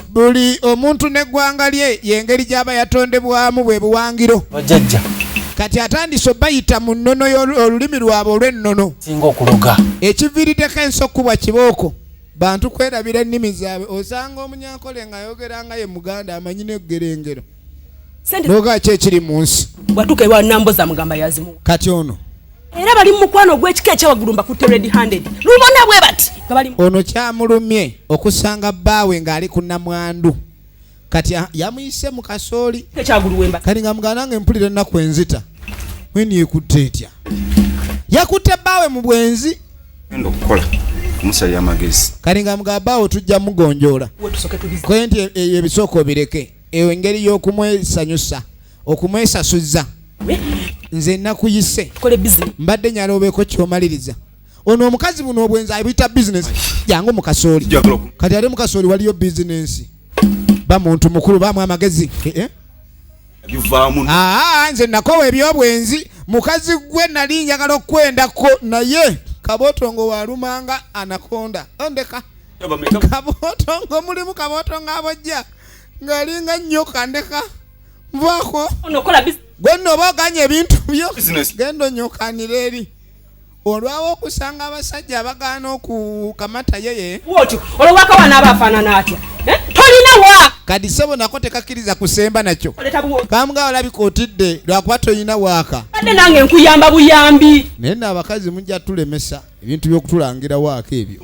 Buli omuntu n'eggwanga lye y'engeri gy'aba yatondebwamu bwe buwangiro. Kati atandise obayita mu nnono olulimi lwabwe olw'ennono. Ekiviiriddeko ensi okubwa kibooko. Bantu kwerabira ennimi zaabwe. Osanga omunyankole ng'ayogera nga ye Muganda amanyi n'eggerengero. N'oga ki ekiri mu nsi. Bw'atuuka ewa Namboza amugamba yazimuwa. Kati ono. Era bali mu mukwano ogw'ekika ekyawaggulu mbakutte red handed. Lubona bwe bati. Ono kyamulumye okusanga bbaawe ng'ali ku nnamwandu. Kati yamuyise mu kasooli. Kati nga muganda nange mpulira ennaku enzita. Weni yekutte etya? Yakutte bbaawe mu bwenzi. Ngenda okukola kumusalira amagezi. Kati nga mugamba bbaawe tujja mugonjoola. Kwe nti ebisooka obireke. Eyo engeri y'okumwesanyusa, okumwesasuza. Nze nakuyise. Mbadde nyala obeeko ky'omaliriza. Ono omukazi buno obwenzi abuyita business. Jangu mu kasooli. Kati ate mu kasooli waliyo business. Ba muntu mukulu bamu amagezi. Nze nakowa ebyobwenzi. Mukazi gwe nali njagala okwendako naye kabotongo walumanga anakonda. Ondeka. Kabotongo mulimu kabotongo abojja. Ng'alinga nnyoka ndeka. Nvaako. Gwe nno oba oganye ebintu byo. Genda onnyokanira eri. Olwawo okusanga abasajja abagaana okukamata yeye. Bw'otyo olwo wakawana aba afaanana atya? Tolina wa. Kati ssebo nako tekakkiriza kusemba nakyo. Kamuga olabika otidde lwakuba tolina waaka. Badde nange nkuyamba buyambi. Naye nno abakazi mujja tulemesa ebintu by'okutulangira waaka ebyo.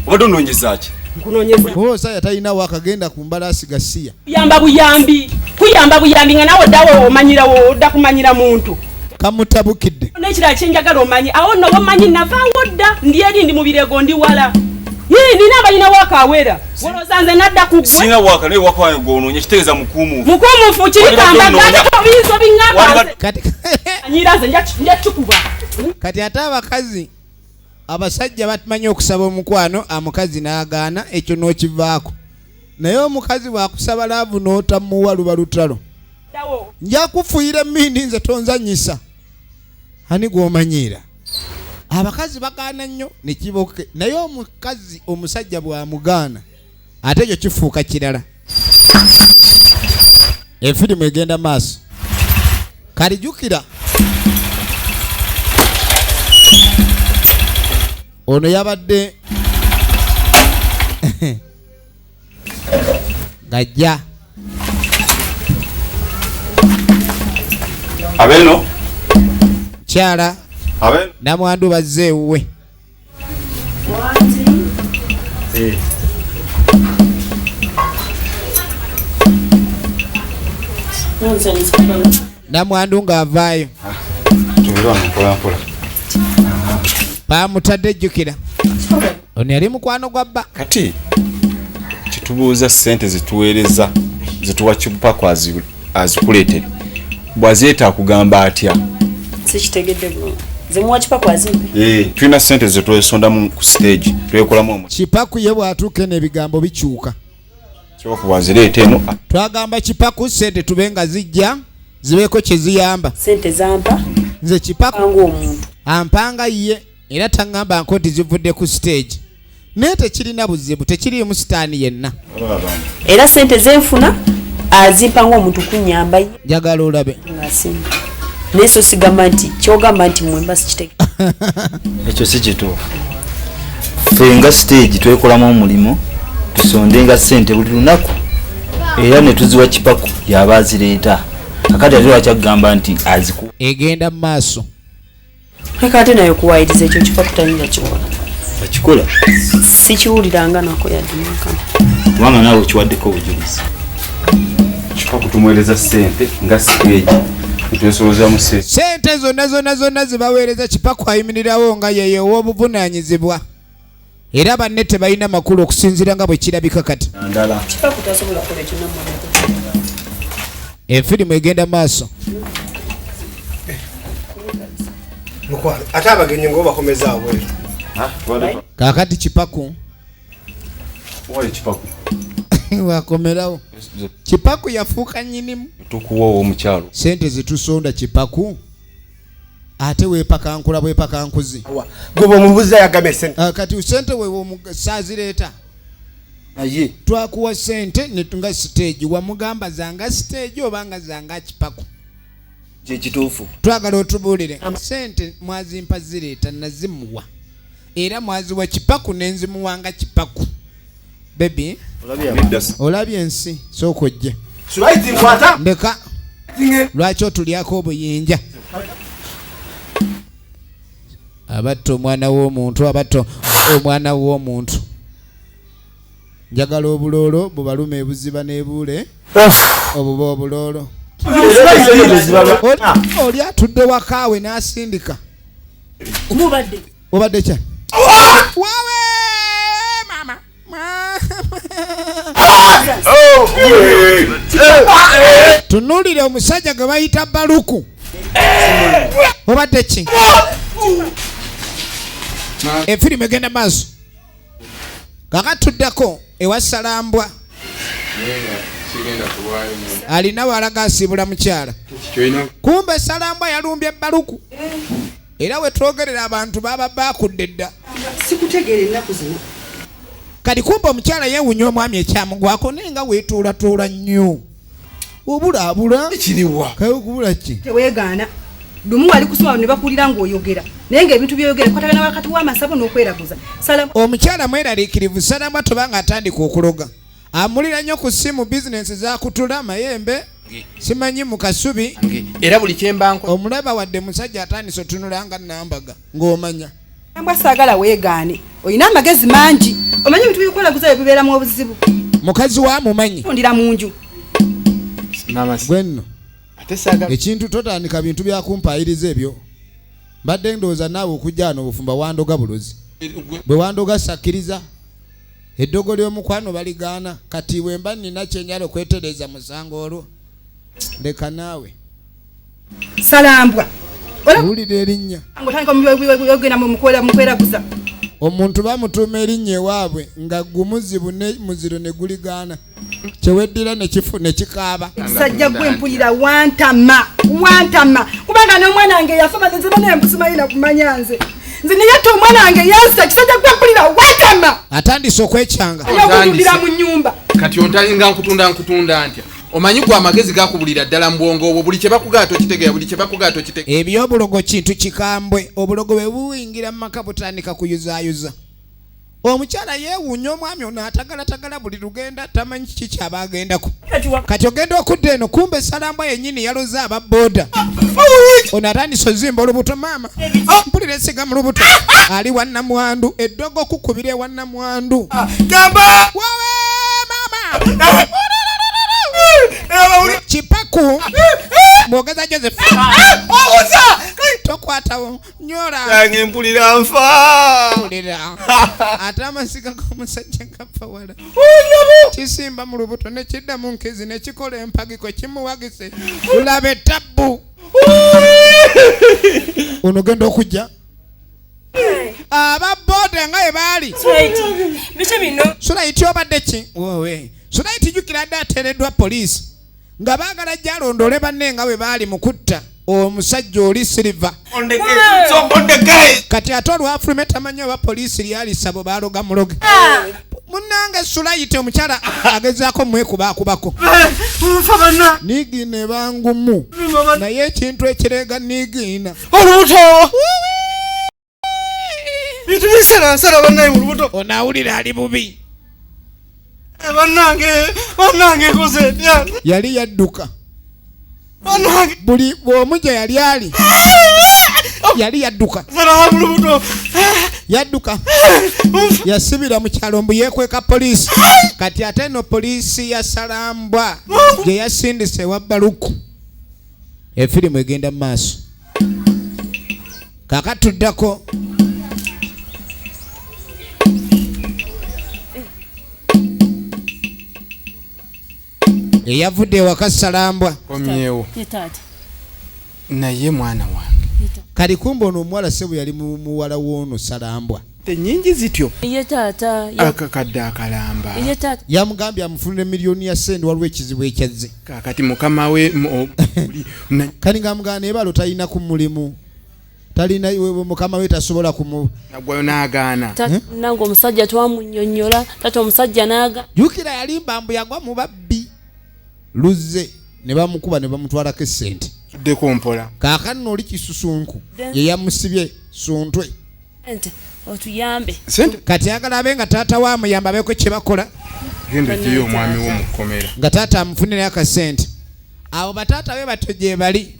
Obadde onoonyeza ki? Nkunoonyeza. Oba omusajja talina waaka genda ku mbalaasi gasiya. Kuyamba buyambi. Kuyamba buyambi nga naawe oddawo omanyirawo odda kumanyira muntu. Kamutabukidde. N'ekirala kye njagala omanyi awo nno womanyi navaawo dda ndi eri ndi mu birego ndi wala. Yee nina abalina waaka awera. Olowooza nze nadda ku ggwe. Sirina waaka naye waaka wange gw'onoonya kitegeeza mukuumuufu. Mukuumuufu kiri kambaga ate obiyinza obiŋŋamba nze. Kati Anyira nze nja kikuba. Kati ate abakazi abasajja bamanyi okusaba omukwano omukazi n'agaana ekyo n'okivaako. Naye omukazi bw'akusaba laavu n'otamuwa luba lutalo. Nja kufuuyira emmindi nze tonzannyisa. Ani gw'omanyiira? Abakazi bagaana nnyo ne kiboke naye omukazi omusajja bw'amugaana ate ekyo kifuuka kirala. Efirimu egenda maaso. Kalijjukira ono yabadde Ng'ajja. Abeno. Kyala. Abeno. Namwandu bazze ewuwe. Namwandu ng'avaayo. Tubeere wano mpola mpola. Bamutadde ejjukira. Ono yali mukwano gwa bba. Kati kitubuuza ssente zetuweereza zetuwa Kipaku azikuleetere bw'azireeta akugamba atya? Sikitegedde bulungi. Nze muwa Kipaku azimpe. Tulina ssente zetwesondamu ku stage twekolamu omu Kipaku ye bw'atuuka eno ebigambo bikyuka. Kipaku bw'azireeta eno Twagamba Kipaku ssente tube nga zijja zibeeko kye ziyamba. Sente zampa. Nze Kipaku ng'omuntu. Ampanga ye era taŋŋamba nko nti zivudde ku stage. Naye tekirina buzibu, tekiriimu sitaani yenna. Era sente zenfuna azimpa ng'omuntu kunnyamba ye. Njagala olabe. Ng'asimba. Naye so sigamba nti ky'ogamba nti mmwe mba sikitegedde. Ekyo si kituufu. Ffe nga stage twekolamu omulimu tusondenga ssente buli lunaku era ne tuziwa Kipaku y'aba azireeta. Kakati ate lwaki akugamba nti aziku Egenda mu maaso. Leka ate naye okuwaayiriza ekyo Kipaku tayinza kikola. Akikola. Sikiwuliranga nako yadde n'akamu. Kubanga naawe okiwaddeko obujulizi. Kipaku tumuweereza ssente nga stage netwesolozaamu ssente. Ssente zonna zonna zonna zibaweereza Kipaku ayimirirawo nga ye ow'obuvunaanyizibwa. Era banne tebalina makulu okusinziira nga bwe kirabika kati. Ndala. Kipaku tasobola kukola ekyo nammwe. Efirimu egenda maaso. Mukwano, ate abagenyi ngo bakomeza abweru. Kaakati Kipaku Wayi Kipaku. wakomerawo. Kipaku yafuuka nnyinimu. Tukuwa ow'omukyalo. Ssente zetusonda Kipaku ate weepakankula bwepakankuzi. Gwe bw'omubuuza yagambye ssente. Kati ssente wewe saazireeta. Naye twakuwa ssente ne nga stage wamugamba zanga stage oba nga zanga Kipaku. Kye kituufu. Twagala otubuulire ssente mwazimpa zireeta nazimuwa era mwaziwa Kipaku nenzimuwanga Kipaku. Baby, olabye ensi, sooka ojje. Sulaiti nkwata. Ndeka. Lwaki otulyako obuyinja? Abatta omwana w'omuntu, abatta omwana w'omuntu. Njagala obuloolo bubalume ebuziba n'ebuule obuba obuloolo. Oli atudde wakaawe n'asindika. Mubadde. Obadde kya? Wawe mama. Tunuulire omusajja gwe bayita Baluku. Obadde ki? Efirimu egenda maaso. Kakatuddako ewa Salambwa. Alina walaga asiibula mukyala. Kumbe Salambwa yalumbye Baluku. Era we twogerera abantu baba bakudde dda. Sikutegeera ennaku zino. Kati kumbe omukyala yeewuunya omwami ekyamugwako naye nga weetuulatuula nnyo. Obulaabula. Kiriwa. Kaye okubula ki? Teweegaana. Lumu wali kusoma ne bakuwulira ng'oyogera. Naye ng'ebintu by'oyogera bikwatagana wakati w'amasabo n'okweraguza. Omukyala mweraliikirivu Salambwa tobanga atandika okuloga. Amulira nnyo ku ssimu bizinensi zaakutula mayembe. Simanyi mu kasubi. Era buli kye mba nkola. Omulaba wadde musajja atandise otunula nga nambaga ng'omanya. Salambwa saagala weegaane. Olina amagezi mangi. Omanyi ebintu by'okweraguza bye bibeeramu obuzibu. Mukazi wa mumanyi. Tundira mu nju. Gwe nno. Ekintu totandika bintu bya kumpaayiriza ebyo. Mbadde ndowooza naawe okujja wano obufumba wandoga bulozi. Bwe wandoga sakkiriza. Eddogo ly'omukwano baligaana. Kati bwe mba nnina kye njala okwetereeza musango olwo. Leka naawe. Salambwa. Owulira erinnya. Ng'otandika ogenda mu kweraguza. Omuntu bamutuuma erinnya ewaabwe nga gumuzibu ne muziro ne guligaana. Kyeweddira ne kifu ne kikaaba. Musajja gwe mpulira wantama, wantama. Kubanga n'omwana wange yafa nze bana mbusimanyi na kumanya nze. Nze neyatta omwana wange yansa, kisajja gwe mpulira wantama. Atandise okwekyanga. Okutundira mu nnyumba. Kati ontalinga nkutunda ntya? Omanyi gwe amagezi gakubulira ddala mu bwongo obwo buli kye bakugaa tokitegeera, buli kye bakugaa tokitegeera. Ebyobulogo kintu kikambwe. Obulogo bwe buyingira mu maka butandika kuyuzaayuza. Omukyala yeewuunya omwami ono atagalatagala buli lugenda, tamanyi kiki kyaba agendako. Kati ogenda okudda eno, kumbe Salambwa yennyini yaloze aba boda. Ono atandise ozimba olubuto. Maama, mpulira esiga mu lubuto. Ali wannamwandu, eddogo kukubira ewannamwandu. Wawe maama Kipaku mwogeza Joseph, tokwatawo nyola. Yange mpulira nfa. Mpulira ate amasiga g'omusajja gafa wala. Kisimba mu lubuto ne kidda mu nkizi ne kikola empagiko kimuwagise. Laba ettabbu. Ono genda okujja aba boda nga bwe baali. Biki bino? Sulaiti obadde ki? Wowe Sulaiti, jjukira dde ateereddwa poliisi nga baagala gyalondoole banne nga bwe baali mu kutta omusajja oli Siriva. Kati ate olwafulume tamanyi oba poliisi lyali sabo baaloga muloge. Munnange Sulayiti omukyala agezaako mwekubaakubako niigiina ebangumu, naye ekintu ekireega niigiina olubuto bintu bisalansala bannaye mu lubuto. Ono awulira ali bubi. Bannange, bannange, nkoze ntya? Yali yadduka. Bannange. Buli bw'omu gye yali ali yali yadduka. Nsala mu lubuto. Yadduka, yasibira mu kyalo mbu yeekweka poliisi. Kati ate eno poliisi ya Salambwa gye yasindise ewa Baluku. Efirimu egenda mu maaso. Kakatuddako eyavudde ewaka Salambwa. Komyewo. Ye taata. Naye mwana wange, kati kumbe ono omuwala sebo yali muwala w'ono Salambwa. Tenyingi zityo. Ye taata. Akakadde akalamba. Ye taata. Yamugambye amufunire miliyoni ya sente, waliwo ekizibu ekyazze. Kakati mukama we kati ng'amugamba naye balo talina ku mulimu, talina mukama we tasobola kumu nagwayo n'agaana. Nange omusajja twamunnyonnyola taata, omusajja n'aga. Jjukira yalimba mbu yagwa mu babbi luzze ne bamukuba ne bamutwalako essente. Tuddeko mpola. Kaakano oli kisusunku ye yamusibye suntwe. Sente otuyambe. Sente. Kati ayagala abe nga taata we amuyamba abeeko kye bakola. Genda ogyeyo omwami wo mu kkomera. Nga taata amufunirayo akasente. Abo bataata be batyo gye bali,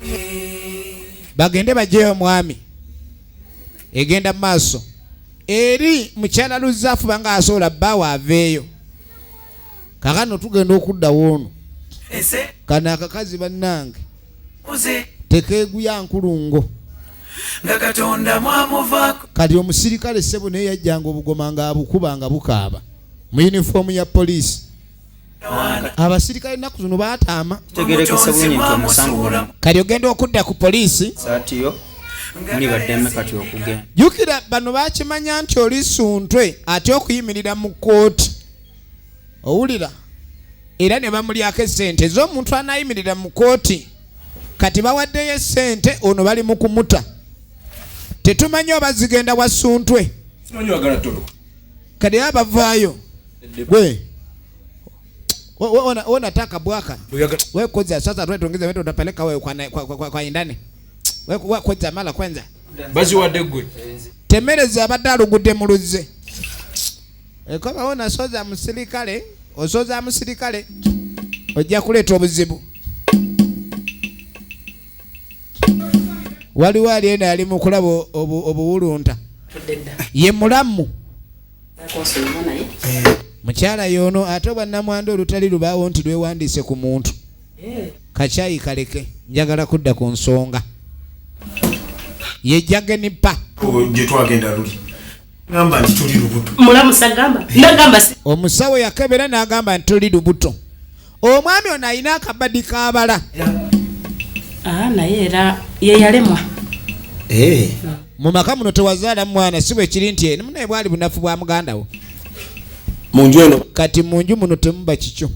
bagende bagyeyo omwami. Egenda mu maaso eri mukyala Luzzi afuba nga asobola bbaawe aveeyo. Kaakano tugenda okuddawo ono. Kano akakazi bannange tekeeguya nkulungo. Nga Katonda mwamuvaako. Kati omusirikale ssebo naye yajjanga obugoma ng'abukuba nga bukaaba mu yunifoomu ya poliisi. Abasirikale ennaku zino baataama. Kitegeerekese bulungi nti omusango guno. Kati ogenda okudda ku poliisi. Saati yo muli baddembe kati okugenda. Jjukira bano bakimanya nti oli suntwe ate okuyimirira mu kkooti. Owulira? Era ne bamulyako essente ez'omuntu anaayimirira mu kkooti. Kati bawaddeyo essente, ono bali mu kumuta. Tetumanyi oba zigenda wa suntwe. Simanyi wagala toloka. Kati aba bavaayo. Gwe. We unataka bwaka. We kwanza sasa tuwe tuongeze wetu utapeleka wewe kwa indani. We kwanza mala kwanza. Baziwadde gwe. Temereza abadde alugudde mu luzzi. Ekoba wona soza musirikale, osoza musirikale ojja kuleeta obuzibu. Waliwo ali eno ali mu kulaba obuwulunta. Ye mulamu. Mukyala y'ono ate obwannamwandu olutali lubaawo nti lwewandiise ku muntu. Kakyayi kaleke, njagala kudda ku nsonga. Ye Jagenipa. Gye twagenda luli. Ngamba nti tuli lubuto. Mulamu sagamba. Ndagamba si. Omusawo yakebera n'agamba nti tuli lubuto. Omwami ono alina akabadi k'abala. Naye era ye yalemwa. Mu maka muno tewazaala mwana, si bwe kiri nti munaye bwali bunafu bwa muganda wo. Mu nju eno. Kati mu nju muno temuba kikyo.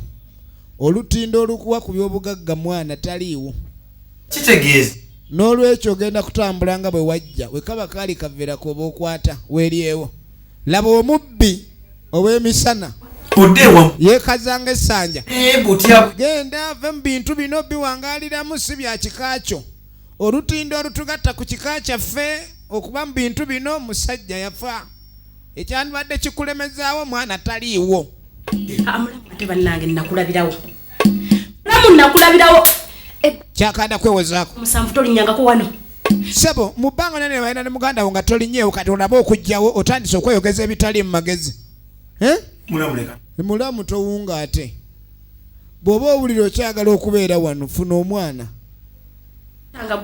Olutindo olukuwa ku by'obugagga mwana taliiwo. Kitegeeza. N'olwekyo ogenda kutambula nga bwe wajja, we kaba kaali kaveera k'oba okwata weeryewo. Laba omubbi ow'emisana. Odde wa- Yeekazanga essanja. Butya. Genda ave mu bintu bino biwangaaliramu si bya kika kyo. Olutindo olutugatta ku kika kyaffe okuba mu bintu bino musajja yafa. Ekyandibadde kikulemezaawo mwana taliiwo. Mulamu ate bannange nakulabirawo. Mulamu nakulabirawo. Kyakanda kwewozaako. Musanvu tolinnyangako wano. Ssebo mu bbanga nene walina ne muganda wo nga tolinnyeewo, kati olaba okugyawo otandise okweyogeza ebitali mu magezi. Mulamu leka. Mulamu towunga ate. Bw'oba owulira okyagala okubeera wano, funa omwana. Nga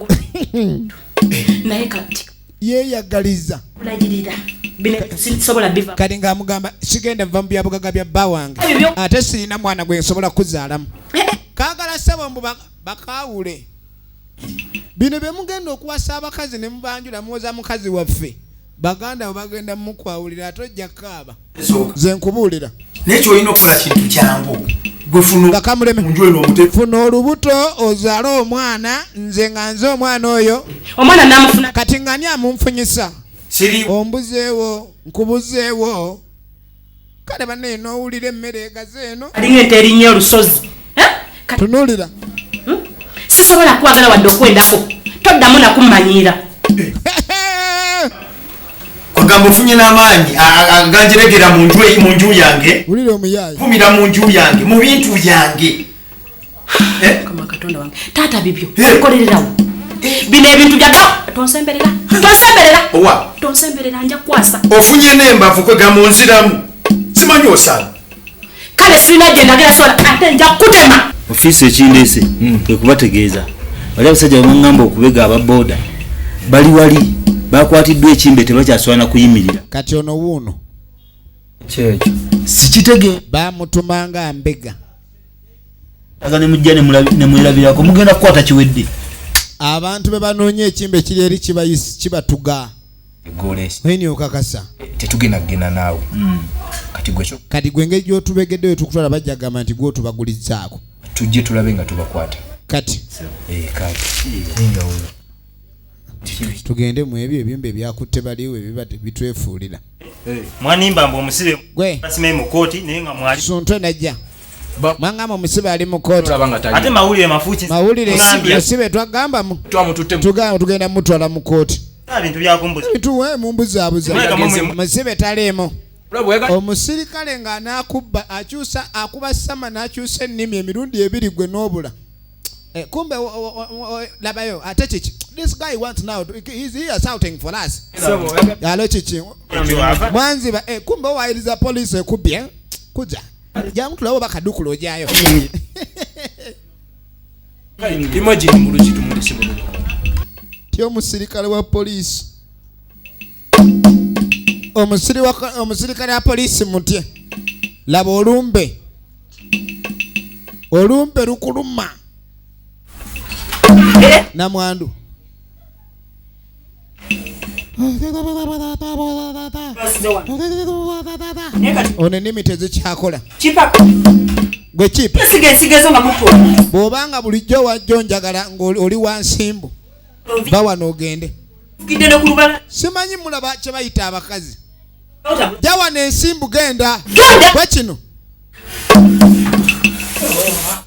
naye kati Yeeyagaliza. Kulagirira bino sisobola biva. Kati ng'amugamba sigenda nva mu byabugaga bya bba wange, ate sirina mwana gwe nsobola kuzaalamu. Kaagala ssebo mbu bakaawule. Bino bye mugenda okuwasa abakazi ne mubanjula, muwoza mukazi waffe, baganda bo bagenda mukwawulira, ate ojja kaaba. Nze nkubuulira. Naye kyolina okukola kintu kyangu, gwe funa Kamuleme. munju eno omute. Funa olubuto ozaale omwana, nze nga nze omwana oyo. Omwana namufuna. Kati nga ani amunfunyisa? Siri. Ombuzeewo, nkubuzeewo. Kale bannaye n'owulira emmere egaze eno. Alinga ente erinnya olusozi. Tunuulira. Sisobola kwagala wadde okwendako, toddamu nakummanyiira. Kwagamba ofunye n'amaanyi aganjeregera mu nju yange. Wulira omuyaayi. Vumira mu nju yange, mu bintu byange. Mukama Katonda wange, taata, bibyo bikolererawo bino ebintu bya tonsemberera, tonsemberera. Owa. Tonsemberera, nja kukwasa. Ofunye n'embavu kwegamba onziramu, simanyi osala. Kale sirina gye ndagera sola, ate nja kukutema. Ofiisi ekindeese kwe kubategeeza bali abasajja bebaŋŋamba okubega aba booda bali wali bakwatiddwa ekimbe, tebakyasobola na kuyimirira. Kati ono wuuno. Kyekyo sikitege. Bamutumanga mbega. Aga ne mujja ne mwerabirako, mugenda kukwata kiwedde. Abantu be banoonya ekimbe kiri eri kibatuga. Golesi. Weni okakasa. Tetugenda kugenda naawe. Kati gwe kyo Kati gwe engeri gy'otubegeddeyo tukutwala, bajja kugamba nti gwotubagulizaako. Tujje tulabe nga tubakwata. Kati Eh, kati enjawulo. Tugende mu ebyo ebyumba ebyakutte baliwo ebiba bitwefuulira. Mwanimba mbu omusibe Gwe. basime mu kooti, naye nga mwali Suntwe najja mwangamba omusibe ali mu kooti. Ate mawulire mafuuki. Mawulire. Ngambye. Musibe twagambamu tugamba tugenda mutwala mu kooti. Bintu byakumbuza. Bituwe mumbuzaabuza. Muleka Musibe taliimu. Omusirikale ng'anaakubba akyusa akuba sama n'akyusa ennimi emirundi ebiri, gwe n'obula. Kumbe labayo ate kiki this guy wants now, he's here shouting for us. Alo kiki mwanziba? Kumbe owayiriza poliisi ekubbye kuja jangu tulabe oba kadukula ojayo. Imagine muluki tumulese mu Ti omusirikale wa poliisi, omusirikale wa poliisi mutye. Laba olumbe, olumbe lukuluma namwandu. Ono ennimi tezikyakola. Gwe kipa. Siga ensigo nga mutwala. Bw'obanga bulijjo wajjo njagala ng'oli wa nsimbu, ba wano ogende. Fukidde ne ku lubala. Simanyi mulaba kye bayita abakazi. Jja wano ensimbu, genda gwe kino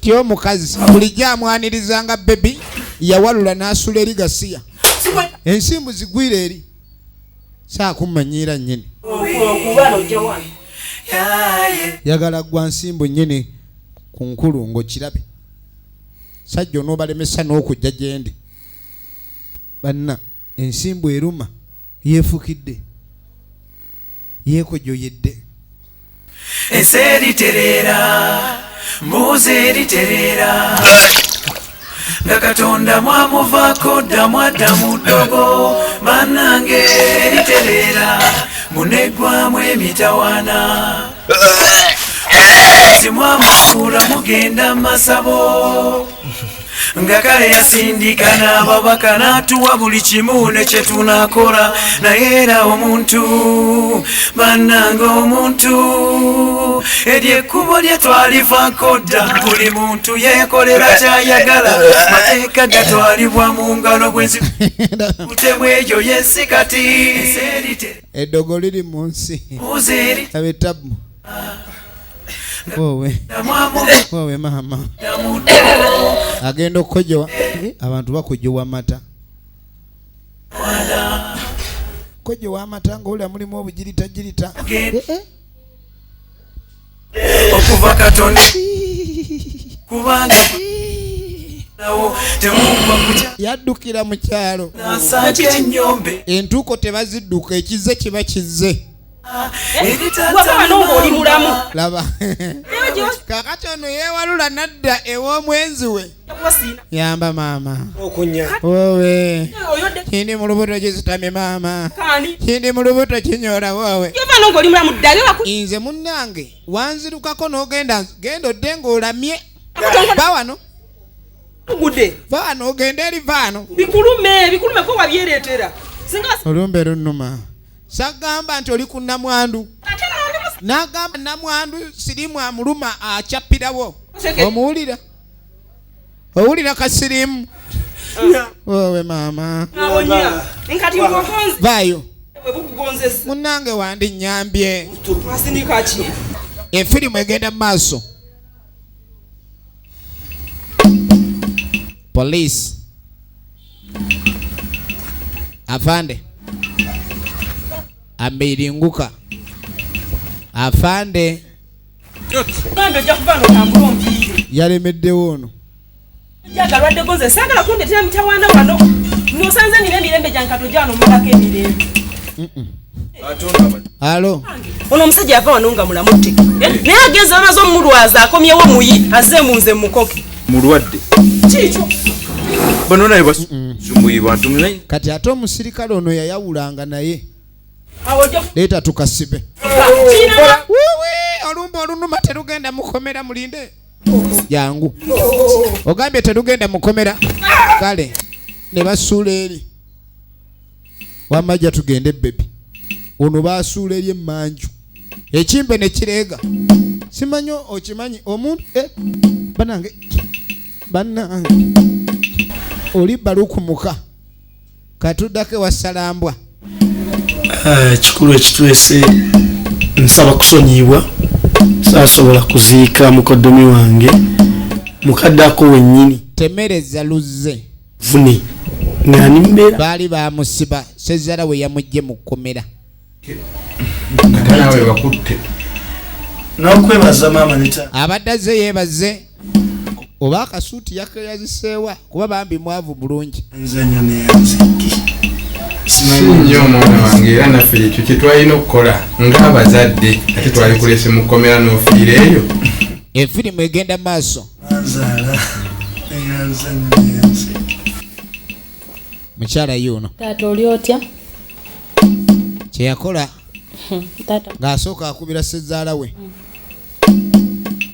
ti omukazi bulijjo amwanirizanga baby, yawalula n'asula eri gasiya, ensimbu zigwire eri, saakummanyiira nnyini. Kubala ojja wano. Yagala gwa nsimbu nnyini ku nkulu ng'okirabe sajja onoobalemesa n'okujja gye ndi. Banna ensimbu eruma, yeefukidde, yeekojoyedde. Ensi eritereera, mbuuzi eritereera nga Katonda mwamuvaako dda, mwadda mu ddogo. Bannange eritereera, muneggwamu emitawaana, simwamufuula mugenda masabo nga kale yasindika n'ababaka n'atuwa buli kimu ne kye tunaakola, naye era omuntu, bannange omuntu, eryo ekkubo lye twalivaako dda. Buli muntu yeekolera kyayagala, mateeka gatwalibwa mu ngalo, bwenzi butebwejo yensi kati. Ensi erite Eddogo liri mu nsi. Mbuuzi eri Abetabu wowe wowe maama agenda okukojowa. Abantu bakojowa mata. Koje w'amata ng'owulira mulimu obugiritajirita. Okuva Katonda kubanga nawo temugwa kutya. Yaddukira mu kyalo. Nasanja ennyombe. Entuuko tebazidduka, ekizze kiba kizze. Wava wano ng'oli mulamu. Laba kakati ono yeewalula nadda ew'omwenzi we. Yamba maama. Okunya. Wowe. Oyodde Kindi mu lubuto kizitamye maama. Kaani? Kindi mu lubuto kinyola wowe. Yova wano ng'oli mulamu ddala waku. Nze munnange wanzirukako n'ogenda genda odde ng'olamye. Va wano. Tugudde. Va wano ogende eri vaano. Bikulume, bikulume gwe wabyereetera. Singa Olumbe lunnuma. Sagamba nti oli ku nnamwandu. N'agamba nnamwandu sirimu amuluma akyapirawo. Omuwulira? Owulira kasirimu? Wowe maama. Nawonya. Nkati ng'ogonze. Vaayo. Bwe bukugonzesa. Munnange wandinnyambye. Wasindika ki? Efirimu egenda mu maaso. Police. Afande. Ameiringuka. Afande Gambe ojja kuva wano otambule onviire. Yalemeddewo ono. Jagalwadde gonze saagala kundeetera mitawaana wano. N'osanze nina emirembe gyange kati ojja wano mmalako emirembe. Alo. Ono omusajja yava wano nga mulamu tte. Naye agenze bamaze omulwaza akomyewo muyi azze mu nze mukoke. Mulwadde. Kiikyo. Bano naye basumbuyi bantu naye. Kati ate omusirikale ono yayawulanga naye. Awo ojja Leeta tukasibe. Kirina Wuwe, olumbe olunuma terugenda mukomera mulinde. Jangu. Ogambye terugenda mukomera. Kale ne basuula eri. Wamajja tugende baby. Ono basuula eri emmanju. Ekimbe ne kireega. Simanyi okimanyi omuntu banange bannange oli balukumuka katuddako ewa Ssalambwa. Ekikulu ekitwese nsaba kusonyiyibwa saasobola kuziika mukoddomi wange mukadde ako wennyini. Temereza luzze. Vune nga ndi mbeera. Baali bamusiba Sezara we yamugje mu kkomera. Ate naawe bakutte. N'okwebaza maama ne taata. Abadde azze yeebaze oba akasuuti yakeyaziseewa kuba bambi mwavu bulungi. Nze nnyo neyanziki. Si nnyo omwana wange era naffe ekyo kye twalina okukola ng'abazadde ate twalikulese mu kkomera n'ofiira eyo. Efirimu egenda maaso. Anzaala neyanza nnyo neyanziki. Mukyala yuno. Taata oli otya? Kye yakola Taata. Ng'asooka akubira ssezaala we.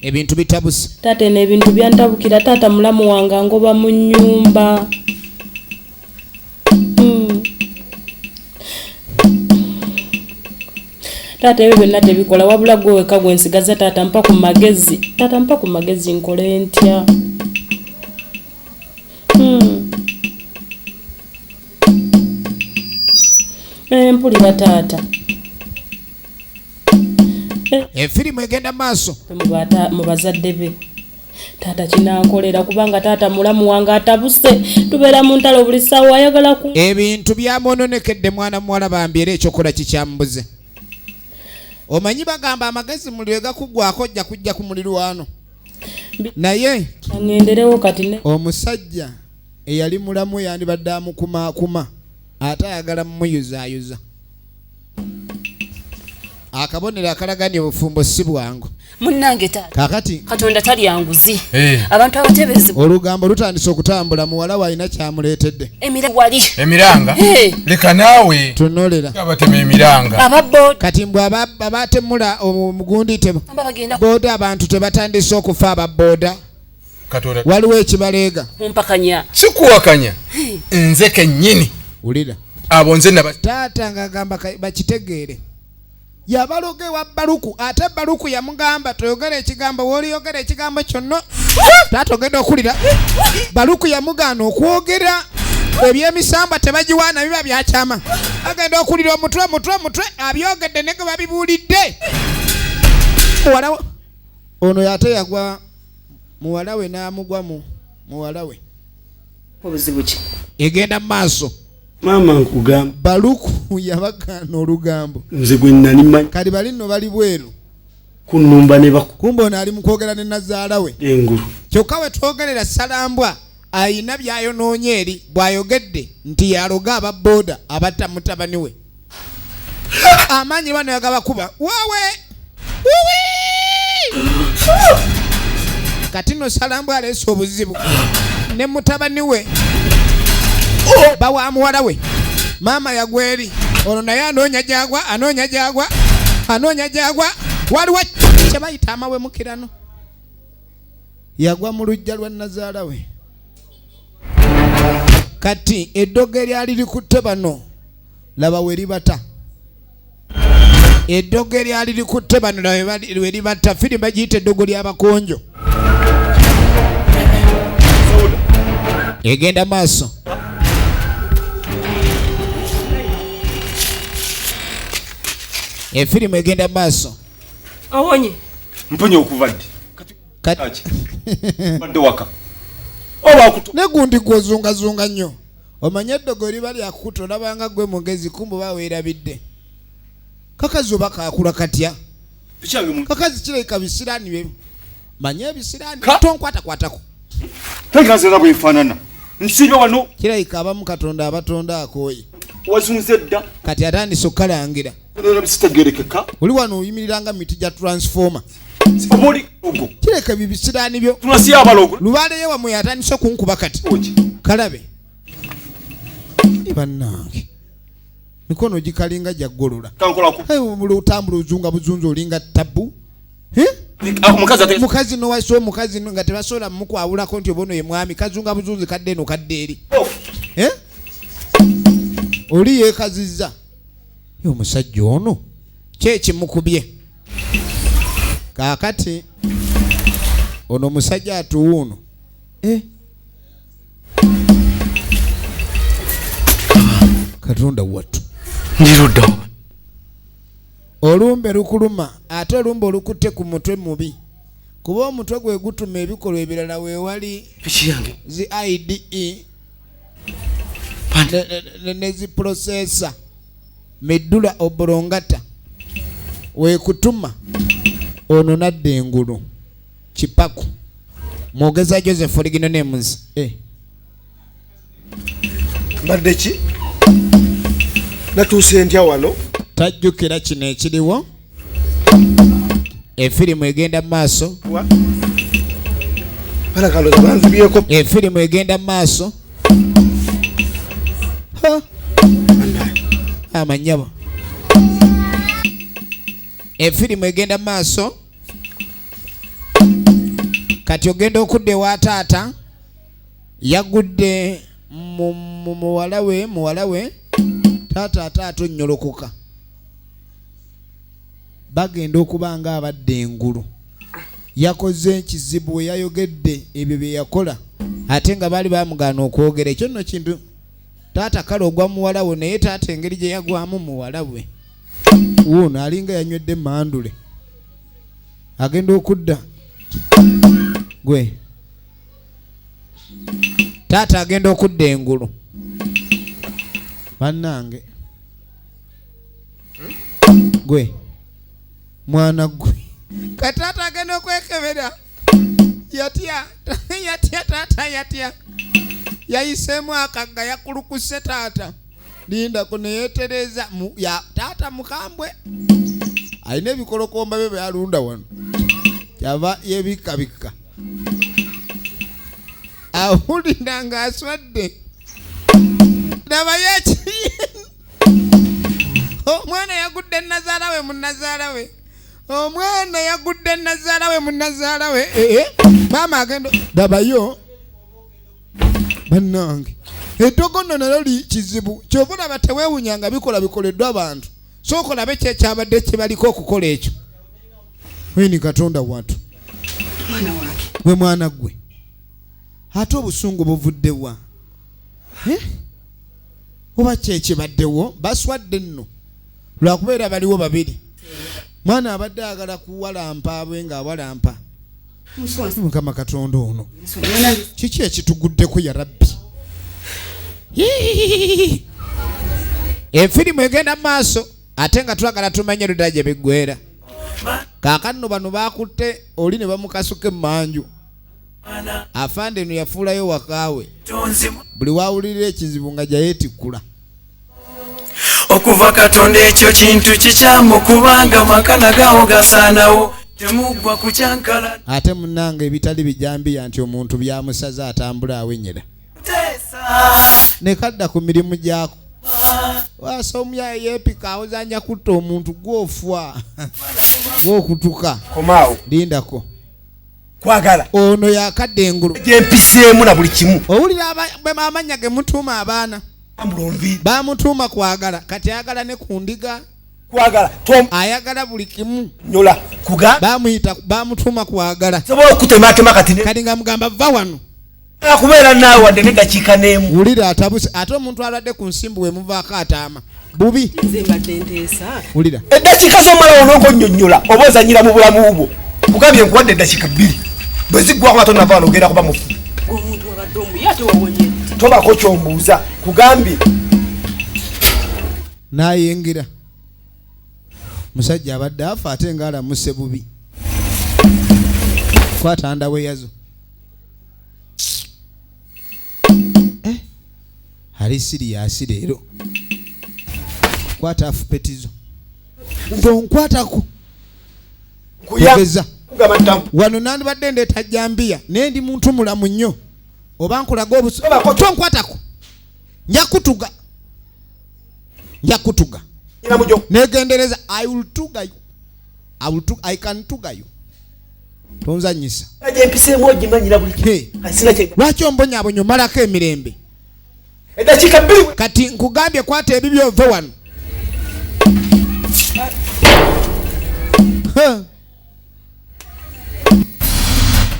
Ebintu bitabuse. Taata eno ebintu byantabukira taata mulamu wange angoba mu nnyumba. Taata ebyo byonna tebikola wabula gwe wekka gwe nsigaza taata mpa ku magezi. Taata mpa ku magezi nkole ntya? Mpulira taata. Efirimu egenda maaso. Mu bazadde be. Taata kinankolera kubanga taata mulamu wange atabuse tubeera mu ntalo buli ssaawa ayagala ku Ebintu byamwononekedde mwana muwala bambi era ekyokola kikyambuze. Omanyi bagamba amagezi muliro gakuggwako ojja kujja ku mulirwano. Naye Ŋŋenderewo kati ne omusajja eyali mulamu yandibadde amukumaakuma ate ayagala mumuyuzaayuza. Akabonero akalaganya obufumbo si bwangu. Munnange taata. Kaakati Katonda talya nguzi. Abantu abateeberezebwa olugambo lutandise okutambula muwala we alina kyamuleetedde. Emira wali. Emiranga? Leka naawe. Tunolera. Abatema emiranga. Aba boda. Kati mbwe abatemula omugundi te Aba bagenda booda abantu tebatandise okufa aba booda. Katonda. Waliwo ekibaleega. Kumpakanya. Sikuwakanya. Nze kennyini. Wulira. Abo nze naba Taata ng'agamba bakitegeere. Yabaloga ewa Baluku ate Baluku yamugamba toyogera ekigambo w'oliyogera ekigambo kyonna. Taata ogenda okulira. Baluku yamugaana okwogera ebyemisambwa tebagiwaana biba byakyama. Agenda okulira omutwe omutwe omutwe abyogedde ne gwe babibuulidde. Muwala we ono ate yagwa muwala we n'amugwa mu muwala we. Obuzibu ki? Egenda mu maaso. Maama nkugamba. Baluku yabagaana olugambo. Nze gwe nali mmanyi. Kati bali nno bali bweru. Kunnumba ne baku. Kumbe ono ali mu kwogera ne nazaala we. Engulu. Kyokka we twogerera Ssalambwa ayina by'ayonoonye eri bw'ayogedde nti yaloga aba booda abatta mutabani we. Amaanyi bano yagabakuba. Woowe! Wuwi! Kati nno Ssalambwa aleese obuzibu ne mutabani we bawa muwala we. Maama yagwa eri ono naye anoonya gyagwa, anoonya gyagwa, anoonya gyagwa. Waliwo kye bayita amawemukirano. Yagwa mu luggya lwa nnazaala we. Kati eddogo eryali likutte bano laba we libata. Eddogo eryali likutte bano laba we libata. Firimu bagiyita eddogo ly'abakonjo. Egenda maaso. Efirimu egenda maaso. Owonye. Mponye okuva ddi? Kati badde waka. Ne gundi gw'ozungazunga nnyo. Omanye eddogo liba lyakukuta olabanga gwe mugezi kumbe oba weerabidde. Kakazi oba kaakula katya? Kakazi kirabika bisiraani bye. Manye ebisiraani tonkwatakwatako. Tegeeza bwe nfaanana. Nsiibye wano. Kirabika abamu Katonda abatonda akooye. Wazunze dda. Kati atandise okukalangira. Sitegeerekeka. Oli wano oyimirira nga miti gya transformer. Kireka ebyo bisiraani byo. Lubaale ye wammwe yatandise okunkuba kati. Kalabe. Bannange. Mikono gikalinga gya ggolola. Otambula ozunga buzunza olinga tabbu. Mukazi n'owasa omukazi nga tebasobola mukwawulako nti oba ono ye mwami kazunga buzunzi kadde eno kadde eri. Oli yeekazizza. Ye omusajja ono ki ekimukubye? Kaakati ono omusajja atuwuuno. Katonda wattu. Ndirudda. Olumbe lukuluma ate olumbe olukutte ku mutwe mubi. Kuba omutwe gwe gutuma ebikolwa ebirala weewali zi IDE ne zi processor medulla oblongata weekutuma ono nadda engulu kipaku. Mwogeza Joseph Original Names. Mbadde ki? Natuuse ntya wano? Tajjukira kino ekiriwo. Efirimu egenda mu maaso. Efirimu egenda mu maaso. Amanyabo. Efirimu egenda mu maaso. Kati ogenda okudda ewa taata yagudde mu muwala we taata ate atonnyolokoka. Bagenda okuba nga abadde engulu. Yakoze ekizibu we yayogedde ebyo bye yakola ate nga baali bamugaana okwogera. Ekyo nno kintu taata kale ogwa muwala we naye taata engeri gye yagwamu muwala we wuuno alinga yanywedde mandule. Agenda okudda gwe taata agenda okudda engulu. Bannange gwe mwana gwe kataata agenda okwekebera yatya yatya taata yatya yayiseemu akagga yakulukuse taata lindako neyeetereza ya taata mukambwe alina ebikolokomba bye byalunda wano kyava yebikkabikka awulira ng'aswadde nabayo omwana yagudde nazaala we mu nazaala we omwana yagudde nazaala we mu nazaala we maama agenda dabayo bannange eddogo nno nalyo li kizibu kyova olaba teweewunyanga bikola bikoleddwa abantu sooka olabe ki ekyabadde kye baliko okukola ekyo. Weni Katonda watu gwe mwana gwe ate obusungu buvudde wa? Oba ki ekibaddewo? Baswadde nno lwakubeera baliwo babiri. Mwana abadde ayagala kuwalampa abwe ng'awalampa. Mukama Katonda ono kiki ekituguddeko ya Rabbi? Efirimu egenda mu maaso ate nga twagala tumanye ludda gye biggwera. Kaakano bano bakutte oli ne bamukasuka emmanju. Afande eno yafuulayo wakaawe, buli wawulirira ekizibu nga gyayeetikkula. Okuva Katonda ekyo kintu kikyamu, kubanga makana gawo gasaanawo, temuggwa kukyankala. Ate munnange ebitali bijambiya nti omuntu byamusaze atambula awenyera ne kadda ku mirimu gyako. Wasa omuyaye yeepika awozanya kutta omuntu gw'ofwa gw'okutuka. Komaawo. Lindako. Kwagala. Ono yakadda engulu. Gyempiseemu na buli kimu. Owulira amannya ge mutuuma abaana. Bamutuuma kwagala, kati ayagala ne ku ndiga. Kwagala. Ayagala buli kimu. Nyola. Kuga. Bamuyita, bamutuuma kwagala. Sobola okutematema kati ne. Kati nga mugamba va wano. Akubeera naawe wadde n'eddakiika n'emu. Wulira atabuse, ate omuntu alwadde ku nsimbi we muvaako ataama. Bubi. Nze mbadde nteesa. Wulira. Eddakiika z'omala wano ng'onnyonnyola oba ozannyira mu bulamu bwo. Kugambye nkuwadde eddakiika 2. Bwe ziggwako ate onava wano ogenda kuba mufu. Omuntu abadde omuyi ate wawonye. Tobako ky'ombuuza, kugambye. N'ayingira. Musajja abadde afa ate ng'alamuse bubi. Kwata ndawe yazo. Ali siriyasi leero. Kwata afupetizo. Tonkwatako. Kugeza. Wano nandibadde ndeeta jambiya naye ndi muntu mulamu nnyo. Oba nkulaga obusu. Tonkwatako. Nja kutuga. Nja kutuga. Negendereza, I will tuga you. I will tuga, I can tuga you. Tonzanyisa. Lwaki ombonyabonya omalako emirembe? Eddakiika 2. Kati nkugambye kwata ebibyo ove wano.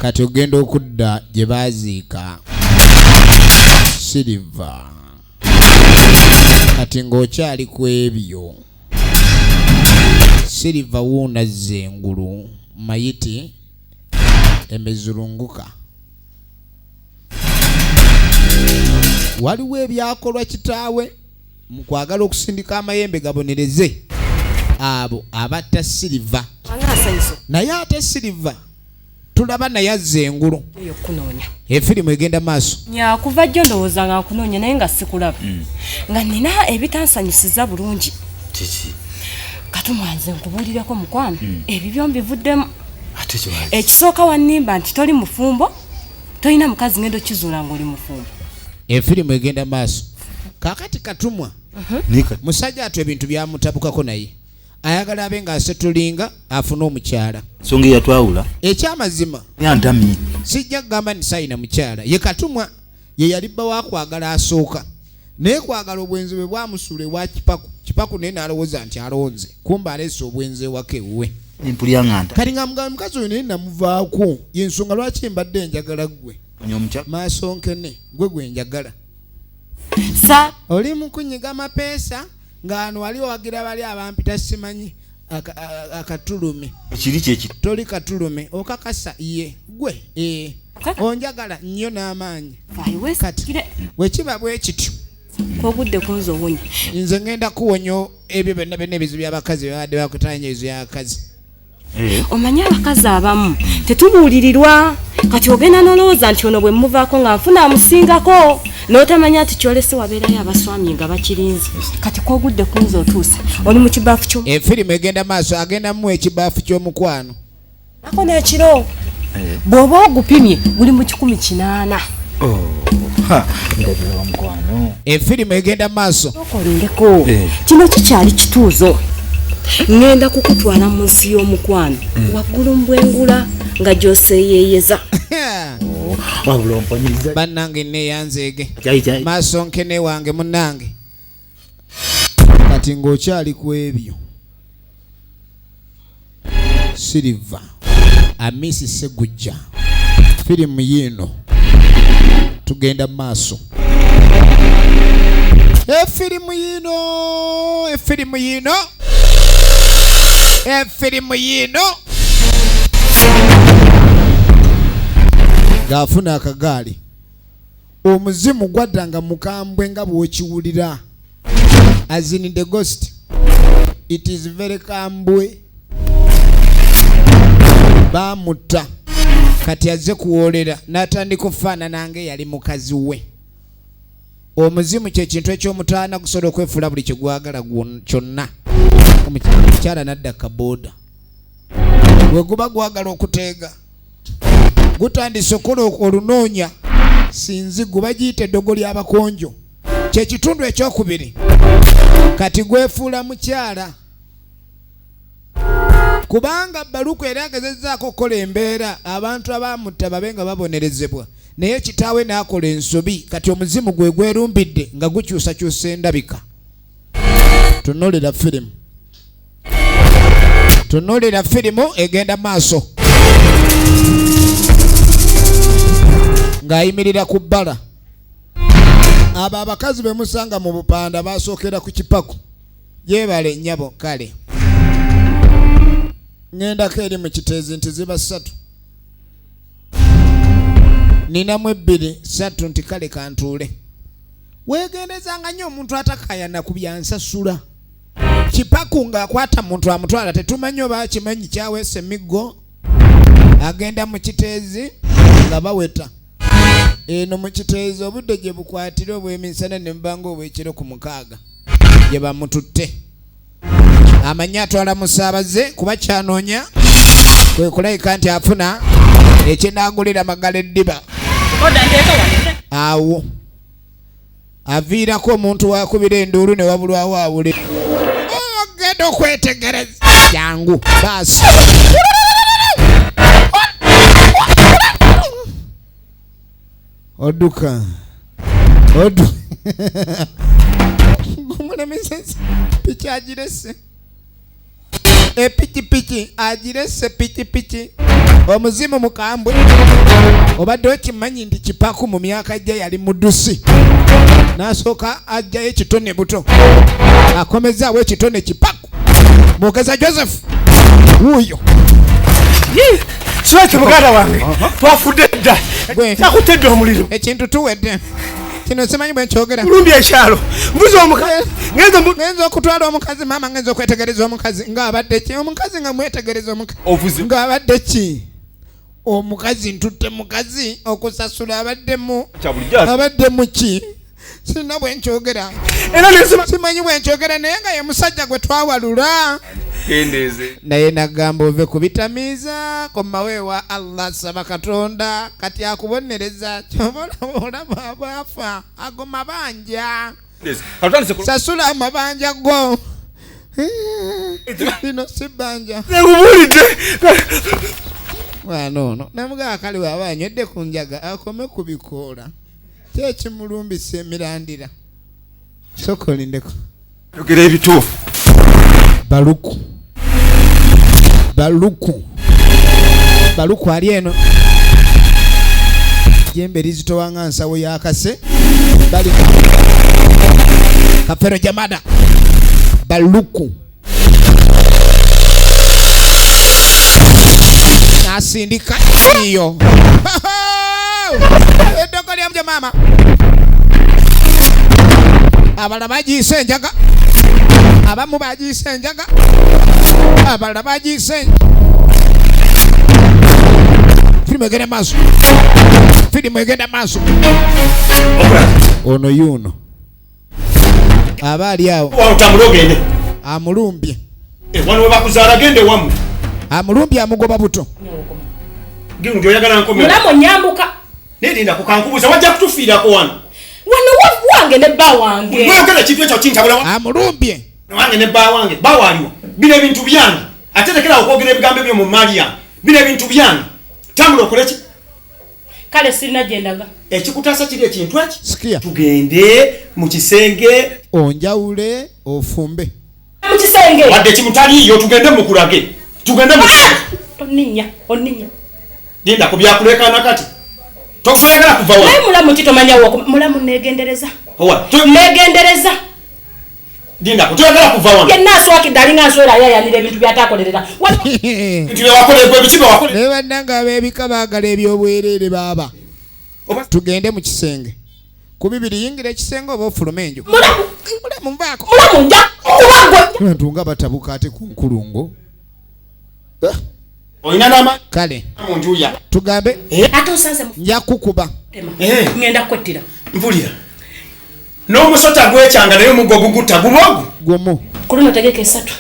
Kati ogenda okudda gye baaziika Silver. Kati ng'okyali ku ebyo, Silver wuunazza engulu mayiti emizulunguka. Waliwo ebyakolwa kitaawe mu kwagala okusindika amayembe gabonereze abo abatta Silver. Naye ate Silver tulaba naye azza engulu. Efirimu egenda maaso. Kuva jjo ndowooza nga nkunoonya naye nga sikulaba. Nga nina ebitansanyusiza bulungi. Kiki? Katumwa nze nkubuulireko mukwano, ebibyo mbivuddemu. Ekisooka wannimba nti toli mufumbo, tolina mukazi ngendo kizuula ng'oli mufumbo. Efirimu egenda maaso. Kaakati Katumwa musajja atu ebintu byamutabukako naye ayagala abe ng'asetulinga afune omukyala. Nsonga eyatwawula. Ekyamazima Yantamye. Sijja kugamba nti sayina mukyala. Ye Katumwa ye yali bba wa kwagala asooka. Naye kwagala obwenzi bwe bwamusuula ewa Kipaku. Kipaku naye n'alowooza nti alonze. Kumbe aleese obwenzi ewaka ewuwe. Empulira nga nta. Kati nga mugamba mukazi oyo naye namuvaako. Y'ensonga lwaki mbadde njagala ggwe. Maaso nkene gwe gwe njagala. Sa oli mu kunyiga mapeesa ng'ano wali owagira bali abampita simanyi akatulume. Kiri kye ki? Toli katulume okakasa ye gwe onjagala nnyo n'amaanyi. Kati bwe kiba bwe kityo kogudde kunze owonye. Nze ngenda kuwonya ebyo byonna byonna ebizibu by'abakazi bye babadde bakutanya ebizibu by'abakazi. Omanyi abakazi abamu tetubuulirirwa, kati ogenda n'olowooza nti ono bwe mmuvaako nga nfuna amusingako, n'otamanya nti kyolese wabeerayo abaswamye nga bakirinze. Kati kogudde kunze otuuse oli mu kibaafu ky'omu- Efirimu egenda maaso, agenda muwa ekibaafu ky'omukwano. Ako n'ekiro bw'oba ogupimye guli mu 180. Ndabira omukwano. Efirimu egenda maaso. Okolindeko. Kino kikyali kituuzo. Ngenda kukutwala mu nsi y'omukwano. Waggulu mbwengula nga gy'oseeyeeyeza. Wabula omponyiriza. Bannange neeyanzeege. Kyayi, kyayi. Maaso nkene wange munnange. Kati ng'okyali ku ebyo. Silver Amisi Segujja. Firimu yiino. Tugenda maaso. Efirimu yiino, efirimu yiino. Efirimu yiino. Ng'afuna akagaali. Omuzimu gwaddanga mukambwe nga bw'okiwulira. As in the ghost, it is very kambwe. Bamutta, kati azze kuwoolera n'atandika okufaanana nga eyali mukazi we. Omuzimu kye kintu eky'omutaana, gusobola okwefuula buli kyegwagala kyonna. Omukyala n'adda kaboda, bwe guba gwagala okuteega gutandise okukola olunoonya sinzigu, bagiyita eddogo ly'abakonjo, kyekitundu ekyokubiri. Kati gwefuula mukyala kubanga Baluku era agezezzaako okukola embeera abantu abamutta babe nga babonerezebwa, naye kitaawe n'akola ensobi. Kati omuzimu gwe gwerumbidde nga gukyusakyusa endabika. Tunuulira firimu, tunuulira firimu egenda maaso ng'ayimirira ku bbala. Abo abakazi be musanga mu bupanda basookera ku kipaku. Yeebale nnyabo. Kale ŋŋendako eri mu kiteezi nti ziba ssatu, ninamu ebbiri, ssatu, nti kale kantuule. Weegendezanga nnyo omuntu atakayana ku byansasula. Kipaku ng'akwata muntu amutwala, tetumanyi oba akimanyi kyaweesa emiggo. Agenda mu kiteezi nga baweta eno mu kiteezi, obudde gye bukwatira obw'emisana ne mubanga obw'ekiro ku 6 gye bamututte. Amanyi atwala musaabaze kuba kyanoonya kwe kulabika nti afuna ekinaagulira magala eddiba. Awo aviirako omuntu wakubira enduulu ne wabulwawo awule. Ogenda okwetegereza jangu baasi. Odduka oddu gumulemeseza piki agirese, epikipiki agirese, pikipiki. Omuzimu mukambwe. Obadde okimanyi nti Kipaku mu myaka gye yali mudusi, n'asooka ajjayo ekitone buto, akomezaawo ekitone. Kipaku Mwogeza Joseph wuuyo. Sweke muganda wange, twafudde dda, kyakutedde omuliro. Ekintu tuwedde kino, simanyi bwe nkyogera. Lumbi ekyalo, mbuzi omukazi ngenza okutwala omukazi, maama, ngenza okwetegereza omukazi ng'abadde ki, omukazi nga mwetegereza omukazi ng'abadde ki, omukazi ntutte mukazi okusasula abaddemu abaddemu ki, sirina bwe nkyogera. Era simanyi bwe nkyogera, naye nga ye musajja gwe twawalula. Kendeeze. Naye nagamba ove kubitamiiza, komawo ewa Allah, saba Katonda kati akubonereza. Kyoba olaba bwafa ago mabanja, sasula amabanja go, lino si bbanja. Nkubuulidde. Mwana ono namugamba kale waba anywedde ku njaga akome ku bikoola, kyekimulumbisa emirandira. Soka olindeko. Yogera ebituufu. Baluku, Baluku, Baluku ali eno, jembe lizitowanga nsawo yakase bali Kafero Jamada. Baluku nasindika iyo eddogo lya maama, abalala bagiise enjaga, abamu bagiise enjaga, abalala bagiise. Firimu egenda maaso, firimu egenda maaso. Ono yuno aba ali awo. Otambule ogende. Amulumbye. Wano we bakuzaala, gende wammwe. Amulumbye, amugoba buto. Nti oyagala nkomeo. Mulamu nyambuka. Nerinda kukankubuza, wajja kutufiirako wano. Wano wange ne bba wange. Weyogera ekintu ekyo kintabula. Amulumbye. Wange ne bba wange, bba waliwo. Bino ebintu byange, ate tekera okwogera ebigambo ebyo mu maali yange. Bino ebintu byange, tambula okole ki? Kale sirina gyendaga. Ekikutaasa kiri ekintu eki. Sikia. Tugende mu kisenge. Onjawule ofumbe. Mu kisenge. Wadde kimutaliiyo, tugende mukulage, tugende mu Toninnya, oninnya. Linda ku byakulekaana kati toyagala kuva wa. Naye mulamu ki tomanya woko mulamu, negendereza. Owa. Negendereza. Linda ku, toyagala kuva wano. Yenna aswakidde, alinga nswera, ayayanira ebintu byatakolerera. Bintu byewakola, ebiki byewakola. Naye bannange ab'ebika baagala ebyobwereere. Baaba tugende mu kisenge. Ku bibiri yingira ekisenge oba ofuluma enju. Mulamu nvaako. Mulamu nja kuba gwe. Abantu nga batabuka ate ku nkulungo. Olina n'amaanyi Kale mu nju ya. Tugambe Ate osanze mu nja kukuba. Ngenda kwettira. Mpulira. N'omusota gwekyanga naye omuggo gugutta gumu ogwo. Gumu. Ku luno tegeka esatu.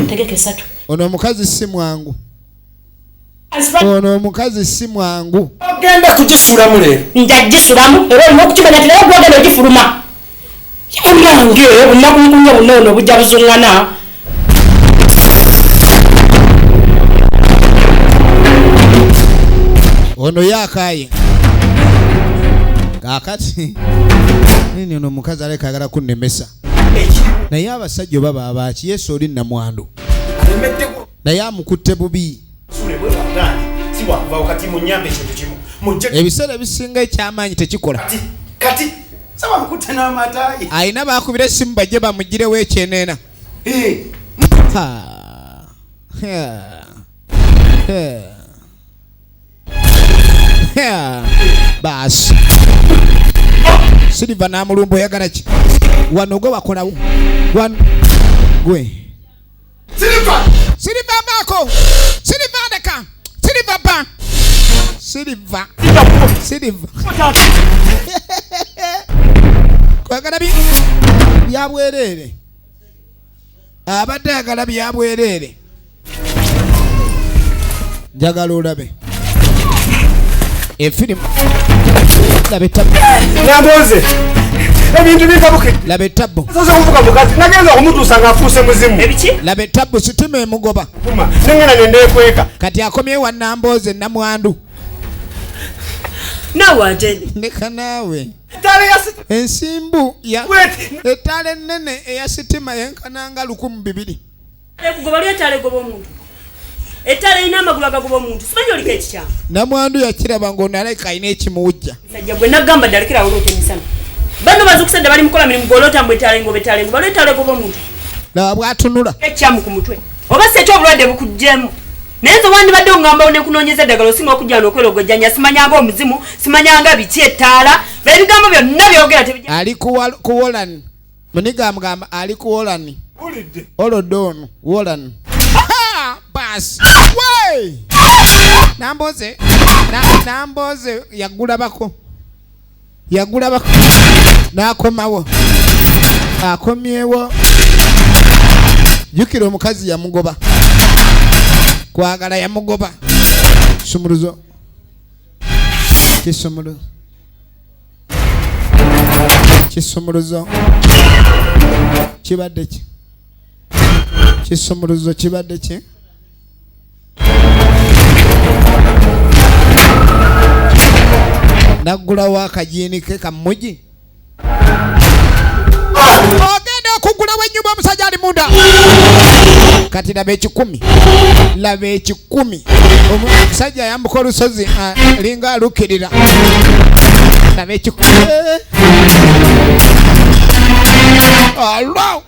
Tegeka esatu. Ono omukazi si mwangu. Ono omukazi si mwangu. Ogenda kugisulamu leero. Nja gisulamu era olina okukimanya nti naye gwogenda ogifuluma. Munange obunakunkunya buno obujja buzuŋŋana. Ono yakaaye. Kaakati nini ono omukazi aleka ayagala kunnemesa. Naye abasajja oba babaaki Yesu oli nnamwandu. Naye amukutte bubi. Si wakuva wakati munyambe ekintu kimu. Mujje Ebiseera ebisinga ekyamaanyi tekikola. Kati saba mukutte n'amataayi. Alina baakubira essimu bajje bamugirewo ekyeneena. Ha. Ha. Ha. Ha. Baasi. Silver n'amulumba oyagala ki? Wano gwe wakolawo. Wano gwe. Silver! Silver vaako! Silver ndeka! Silver ba! Silver. Silver. Kwagala bya bwereere. Abadde ayagala bya bwereere. Njagala olabe. Efirimu. Laba ettabbu. Namboze. Ebintu bikabuke. Laba ettabbu. Soose kuvuga mukazi. Nagenza okumutuusa ng'afuuse muzimu. Ebiki? Laba ettabbu sitima emugoba. Kuma. Nengenda ne ndeekweka. Kati akomyewo wa Namboze namwandu. Naawe ate. Ndeka naawe. Ettaala ya sitima. Ensimbu ya ettaala ennene eya sitima yenkana nga 1200. Ekugoba lyo ettaala egoba omuntu. Ettaala erina amagulu agagoba omuntu. Simanyi oliko ekikyamu. Namwandu yakiraba ng'ono alabika alina ekimuwujja. Musajja gwe nagamba ddala lekera oloota emisana. Bano bazukusedde bali mukola mirimu gw'oloota mbu ettaala engoba ettaala engoba lyo ettaala egoba omuntu. Laba bw'atunula. Ekikyamu ku mutwe. Oba si ekyo obulwadde bukuggyemu. Naye nze wandibadde ongamba ne kunoonyeza eddagala osinga okujja n'okwerogojjanya simanyanga omuzimu simanyanga biki ettaala ebigambo byonna byogera tebijja. Ali ku Wolan. Muniga amugamba ali ku Wolan. Olodon Wolan. Bas. Wey! Namboze Namboze yagulabako. Yagulabako. N'akomawo. Akomyewo. Jjukira omukazi yamugoba. Kwagala yamugoba. Kisumuluzo. Kisumuluzo. Kisumuluzo. Kibadde ki? Kisumuluzo kibadde ki? Naggulawo akajiini ke kamugi. Ogenda okugulawo ennyumba omusajja ali munda. Kati laba ekikumi. Laba ekikumi. Omusajja ayambuka olusozi alinga alukirira. Laba ekikumi. Allo!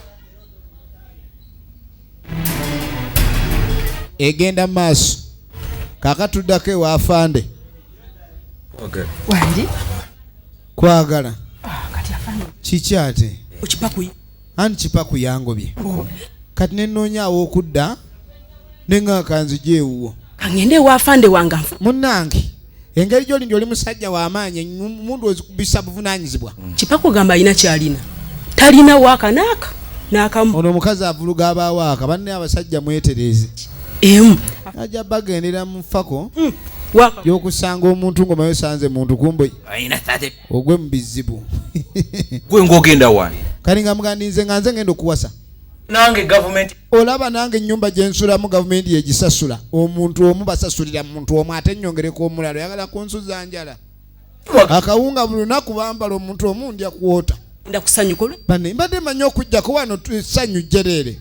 Egenda maaso. Kaakatuddako ewa afande. Wangi? Kwagala. Kati afande. Kiki ate? Okipaku. Anti kipaku yangobye. Kati ne nnoonya aw'okudda ne ŋŋaaka nzije ewuwo. Kangende ewa afande wange nfu. Munnange, engeri gy'oli ndi oli musajja w'amaanyi emmundu ozikubisa buvunaanyizibwa. Kipaku gamba alina ky'alina. Talina waaka n'aka n'akamu. Ono omukazi avuluga abawaaka banne abasajja mwetereeze. Emu. Ajja bagendera mu nfako. Waka. Y'okusanga omuntu ng'omanyi osanze muntu kumbe ogwe mu bizibu. Gwe ng'ogenda wani? Kali nga mugandinze nga nze ngenda okuwasa. Nange gavumenti. Olaba nange ennyumba gye nsulamu gavumenti yegisasula. Omuntu omu basasulira muntu omu ate nnyongereko omulala oyagala kunsuza njala. Akawunga buli lunaku bambala omuntu omu ndya kwota. Nda kusanyuka olwo. Banne mbadde mmanyi okujjako wano essanyu jjereere.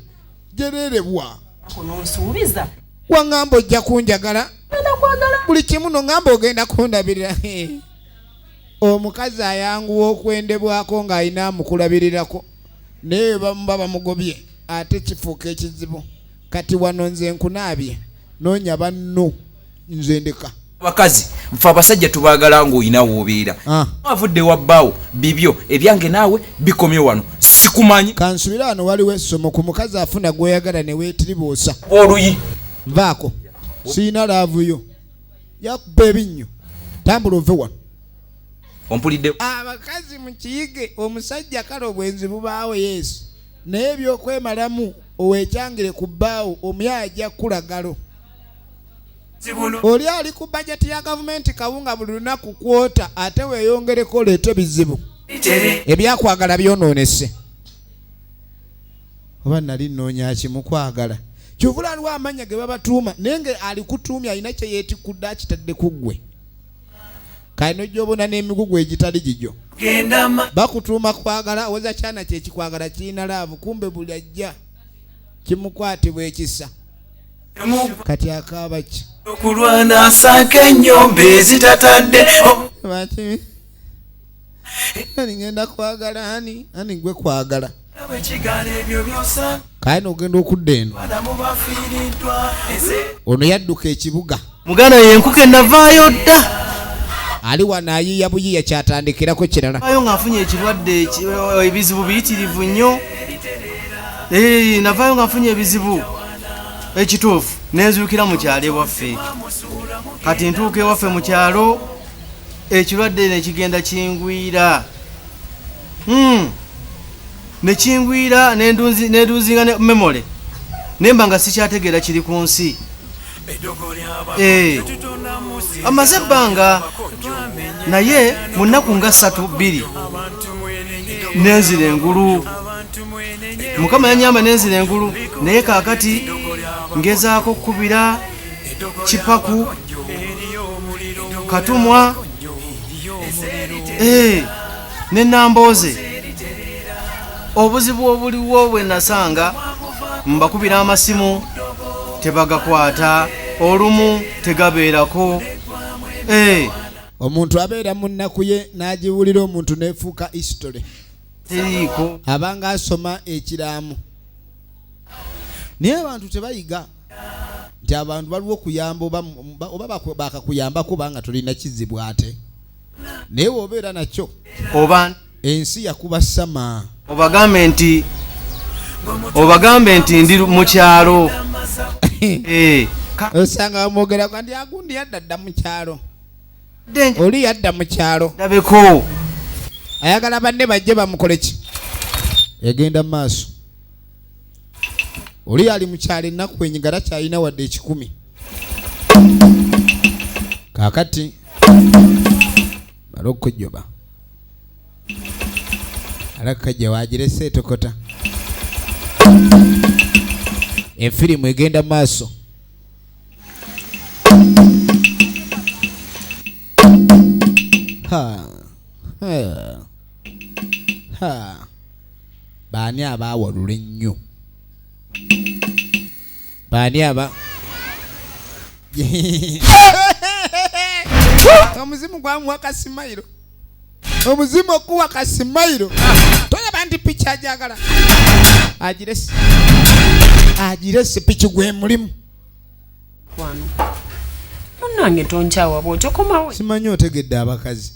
Jjereere bwa. Ononsuubiza. Waŋŋamba ojja kunjagala. Buli kimu n'oŋŋamba ogenda kundabirira. Omukazi ayanguwa okwendebwako ng'alina amukulabirirako. Naye bamuba bamugobye ate kifuuka ekizibu. Kati wano nze nkunaabye noonya banno nze ndeka. Abakazi nfe abasajja tubaagala ng'olina w'obeera. Avudde wa bbaawo, bibyo ebyange naawe bikomye wano, sikumanyi. Kansubire wano waliwo essomo ku mukazi afuna gw'oyagala ne weetiribuusa. Oluyi. Nvaako, sirina love yo. Yakuba ebinnyo, tambula ove wano. Ompulidde? Abakazi mukiyige, omusajja kale obwenzi bubaawo, yesu, naye ebyokwemalamu owekyangire ku bbaawo, omuyaaya ajja kukulagalo. Oli ali ku bajeti ya gavumenti, kawunga buli lunaku kwota, ate weeyongereko oleete bizibu ebyakwagala byonoonese. Oba nali nnoonya ki mu kwagala? Kyovula aliwo amannya ge babatuuma, naye nga alikutuumya alina kye yeetikudde akitadde ku ggwe. Kale nojja obona n'emigugu egitali gigyo. Bakutuuma kwagala, owoza kyana kyekikwagala kirina love, kumbe buli ajja kimukwatibwa ekisa. Kati akaaba ki? Okulwana asaako ennyombe ezitatadde. Lwaki? Ani ngenda kwagala ani? Ani gwe kwagala? Ekigala ebyo byosanga. Kale n'ogenda okudda eno. Balamu bafiiriddwa ensi. Ono yadduka ekibuga. Muganda yenkuka enavaayo dda. Ali wano ayiiya buyiiya, kyatandikirako kirala. Ayo ng'afunye ekirwadde ebizibu biyitirivu nnyo. Navaayo nga nfunye ebizibu ekituufu, nenzukira mu kyalo ewaffe. Kati ntuuka ewaffe mu kyalo, ekirwadde ne kigenda kingwira. Ne kingwira, ne nduzinga ne memory, nemba nga sikyategeera kiri ku nsi. Amaze ebbanga, naye mu nnaku nga 3 2 nenzira engulu. Mukama yanyamba nenzira engulu, naye kaakati ngezaako okukubira Kipaku, Katumwa, ne Nambooze. Obuzibu obuliwo bwe nasanga, mbakubira amasimu tebagakwata, olumu tegabeerako. Omuntu abeera mu nnaku ye n'agiwulira, omuntu neefuuka history. Teriiko. Abanga asoma ekiraamo, naye abantu tebayiga nti abantu baliwo okuyamba oba bakakuyambako banga tolina kizibu, ate naye wobeera nakyo oba ensi yakuba sama. Obagambe nti ndi mu kyalo. Osanga bamwogerako nti agundi yadda dda mu kyalo, oli yadda mu kyalo. Ndabeko. Ayagala banne bajje bamukole ki? Egenda mu maaso. Oli ali mu kyalo ennaku enyiga takyalina wadde 100. Kaakati mala okujjoba alakajja wagirese etokota. Efirimu egenda mu maaso. Ha, ha, ha. Baani abaawalula ennyo? Baani aba omuzimu gwamuwa kasimayiro? Omuzimu okuwa kasimayiro, tolaba nti piki ajagala agirese, agirese piki gwe mulimu. Wano munnange tonkyawa bwotyo, komawo. Simanyi otegedde, abakazi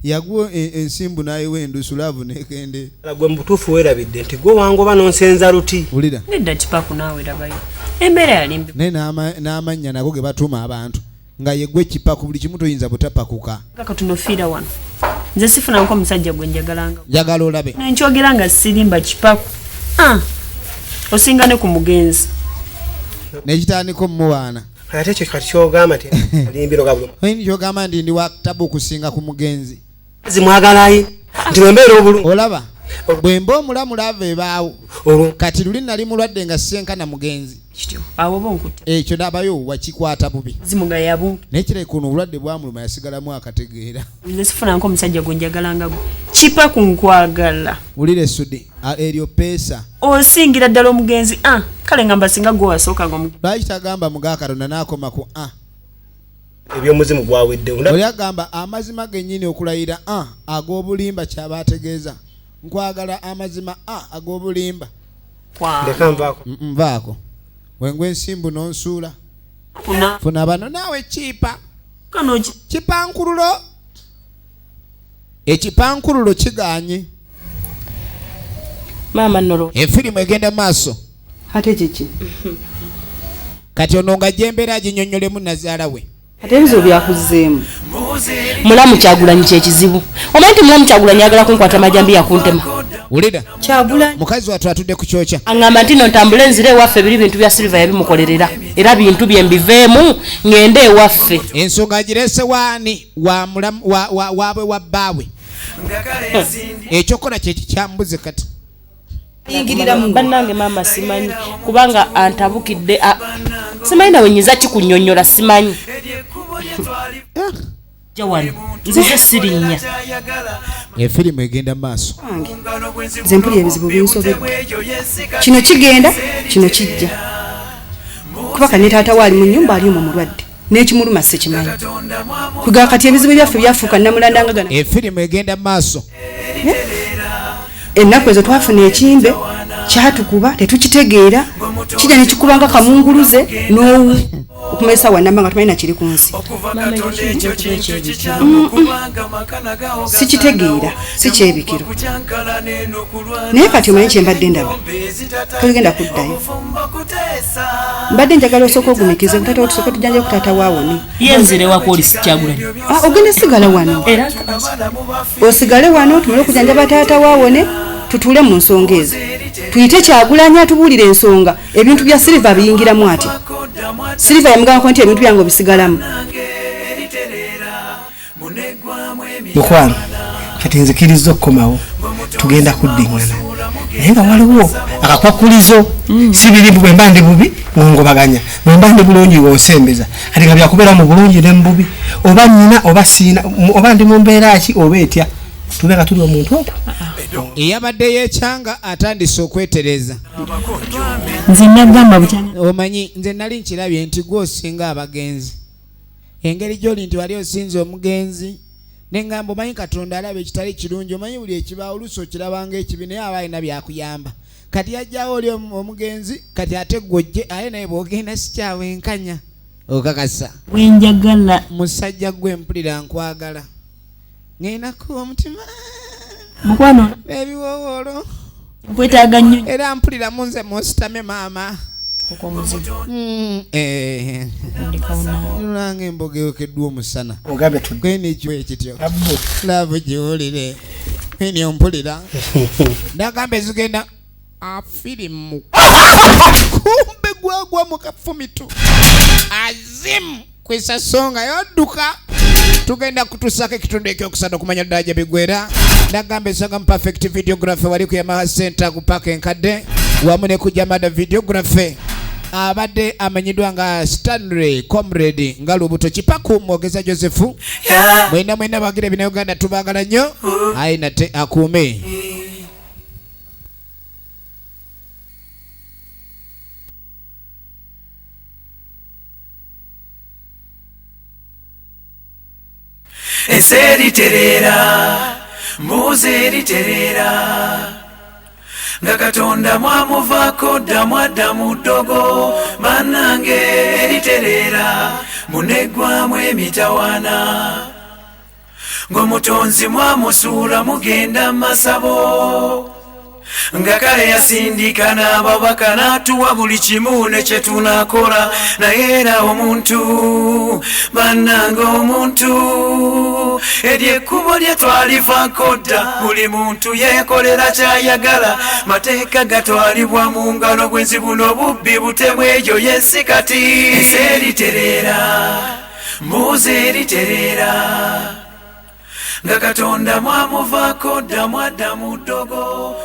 yaguwa ensimbu n'ayiwa endusu, love nekende. Gwe mu butuufu weerabidde nti gwe wangoba n'onsenza luti. Wulira. Nedda Kipaku, naawe labayo embeera yali mbi. Naye n'amannya nago ge batuuma abantu nga yegwe Kipaku, buli kimu toyinza butapakuka. Katono fiira wano, nze sifunanko omusajja gwe njagalanga. Njagala olabe. Nenkyogera nga sirimba, Kipaku. Ah, osinga ne ku mugenzi. Nekitandika omumuwaana. Ate ekyo kati kyogamba nti alimbiro ga buli Oyini kyogamba nti ndi wa tabu okusinga ku mugenzi. Zimwagalayi nti bwembeera obulungi. Olaba bwe mba omulamu, love ebaawo. Kati luli nali mulwadde nga senkana mugenzi. Kityo awo oba onkutte. Ekyo nabayo wakikwata bubi. Zimugayabu. Naye kirabika ono obulwadde bwamuluma, yasigalamu akategeera. Nze sifunanko omusajja gwe njagalanga gwe, Kipaku, nkwagala. Wulira esudi eryo peesa. Osingira ddala omugenzi. Ah, kale ngamba singa gwe wasookanga omugenzi. Lwaki tagamba muga Katonda n'akoma ku a? Ebyomuzimu gwawedde. Oli agamba amazima gennyini, okulayira a ag'obulimba kyaba ategeeza nkwagala, amazima a ag'obulimba. Ndeka nvaako. Nvaako wengwa ensimbu n'onsuula. Funa. Funa bano naawe kiipa. Kipankululo, ekipankululo kiganye. Maama nolo. Efirimu egenda maaso. Ate kiki? Kati ono nga gyembeera aginyonnyolemu nazaala we. Ate ebizibu byakuzzeemu. Mulamu Kyagulanyi kyekizibu. Omanyi nti Mulamu Kyagulanyi ayagala kunkwata majambiya kuntema. Wulira. Kyagulanyi. Mukazi wattu atudde ku kyokya. Aŋŋamba nti no ntambule nzire ewaffe, biri bintu bya Silver yabimukolerera. Era bintu bye mbiveemu ŋŋende ewaffe. Ensonga agirese waani wa mulamu wa waabwe wa bbaawe. Ekyokola kye kikyambuze kati. Bannange maama simanyi kubanga antabukidde, simanyi nawe nyinza kikunyonnyola, simanyi. Jawani nzize sirinnya. Efirimu egenda maaso. Nze mpulira ebizibu binsobedde. Kino kigenda, kino kijja. Kuba kane taata we ali mu nnyumba ali omwo mulwadde. N'ekimuluma sikimanyi. Kuga kati ebizibu byaffe byafuuka namulandanga gana. Efirimu egenda maaso. Ennaku ezo twafuna ekimbe kyatukuba tetukitegeera, kijja ne kikubanga kamunguluze n'owu okumesa wannamba nga tumanyi nakiri ku nsi. Sikitegeera, si kyebikiro. Naye kati omanyi kye mbadde ndaba, tolugenda kuddayo. Mbadde njagala osooka ogumikize taata wo, tusooke tujjanje ku taata waawone. Ye nzire wako oli Kyagulanyi. Ogenda sigala wano. Osigale wano tumale okujanjaba taata waawone, tutuule mu nsonga ezo. Tuyite Kyagulanyi atubuulire ensonga, ebintu bya Silver biyingiramu atya. Silver yamugambako nti ebintu byange obisigalamu. Mukwano, kati nzikirizza okukomawo, tugenda kuddiŋŋana. Naye nga waliwo akakwakulizo, si biri bwe mba ndi bubi ngongobaganya, bwe mba ndi bulungi ng'onsembeza. Kati nga byakubeera mu bulungi ne mu bubi, oba nnyina oba siina, oba ndi mu mbeera ki oba etya, tube nga tuli omuntu okwo. Eyabadde yeekyanga atandise okwetereza. Nze nagamba bukyanga. Omanyi nze nali nkirabye nti gwe osinga abagenzi. Engeri gy'oli nti wali osinze omugenzi, ne ŋŋamba omanyi Katonda alaba ekitali kirungi, omanyi buli ekibaawo oluusi okirabanga ekibi naye aba alina byakuyamba. Kati yajjawo oli omugenzi, kati ate ggwe ojje, aye naye bw'ogenda sikyawenkanya. Okakasa. Wenjagala. Musajja gwe mpulira nkwagala. Ngenda kuwa omutima. Mukwano. Ebiwowoolo. Nkwetaaga nnyo. Era mpulira mu nze munsitame maama. Nulanga emboga eyokeddwa omusana. Ogambye tu. Kweni kiwe kityo. Laavu giwulire. Kweni ompulira. Ndagamba ezigenda afirimu. Kumbe gwagwa mu kafumitu. Azimu kwisa songa yodduka. Tugenda kutusako ekitundu ekyokusatu okumanya ddala gye bigwera. Nagamba ensonga mu Perfect Videography wali ku Yamaha Center ku paaka enkadde wamu ne ku Jamada Videography. Abadde amanyiddwa nga Stanley Comrade nga Lubuto Kipaku Mwogeza Joseph. Mwena mwena bagira bina Uganda tubaagala nnyo. Ayi nate akuume. Ensi eritereera, mbuuza eritereera, nga Katonda mwamuvaako dda mwadda mu ddogo, bannange eritereera, muneggwamu emitawaana, ng'omutonzi mwamusuula mugenda masabo, nga kale yasindika n'ababaka n'atuwa buli kimu ne kye tunaakola, naye era omuntu, bannange omuntu, eryo ekkubo lye twalivaako dda, buli muntu yeekolera ky'ayagala, mateeka gatwalibwa mu ngalo, bwenzi buno bubbi butemu, eyo y'ensi kati. Ensi eritereera, mbuuza eritereera, nga Katonda mwamuvaako dda mwadda mu ddogo.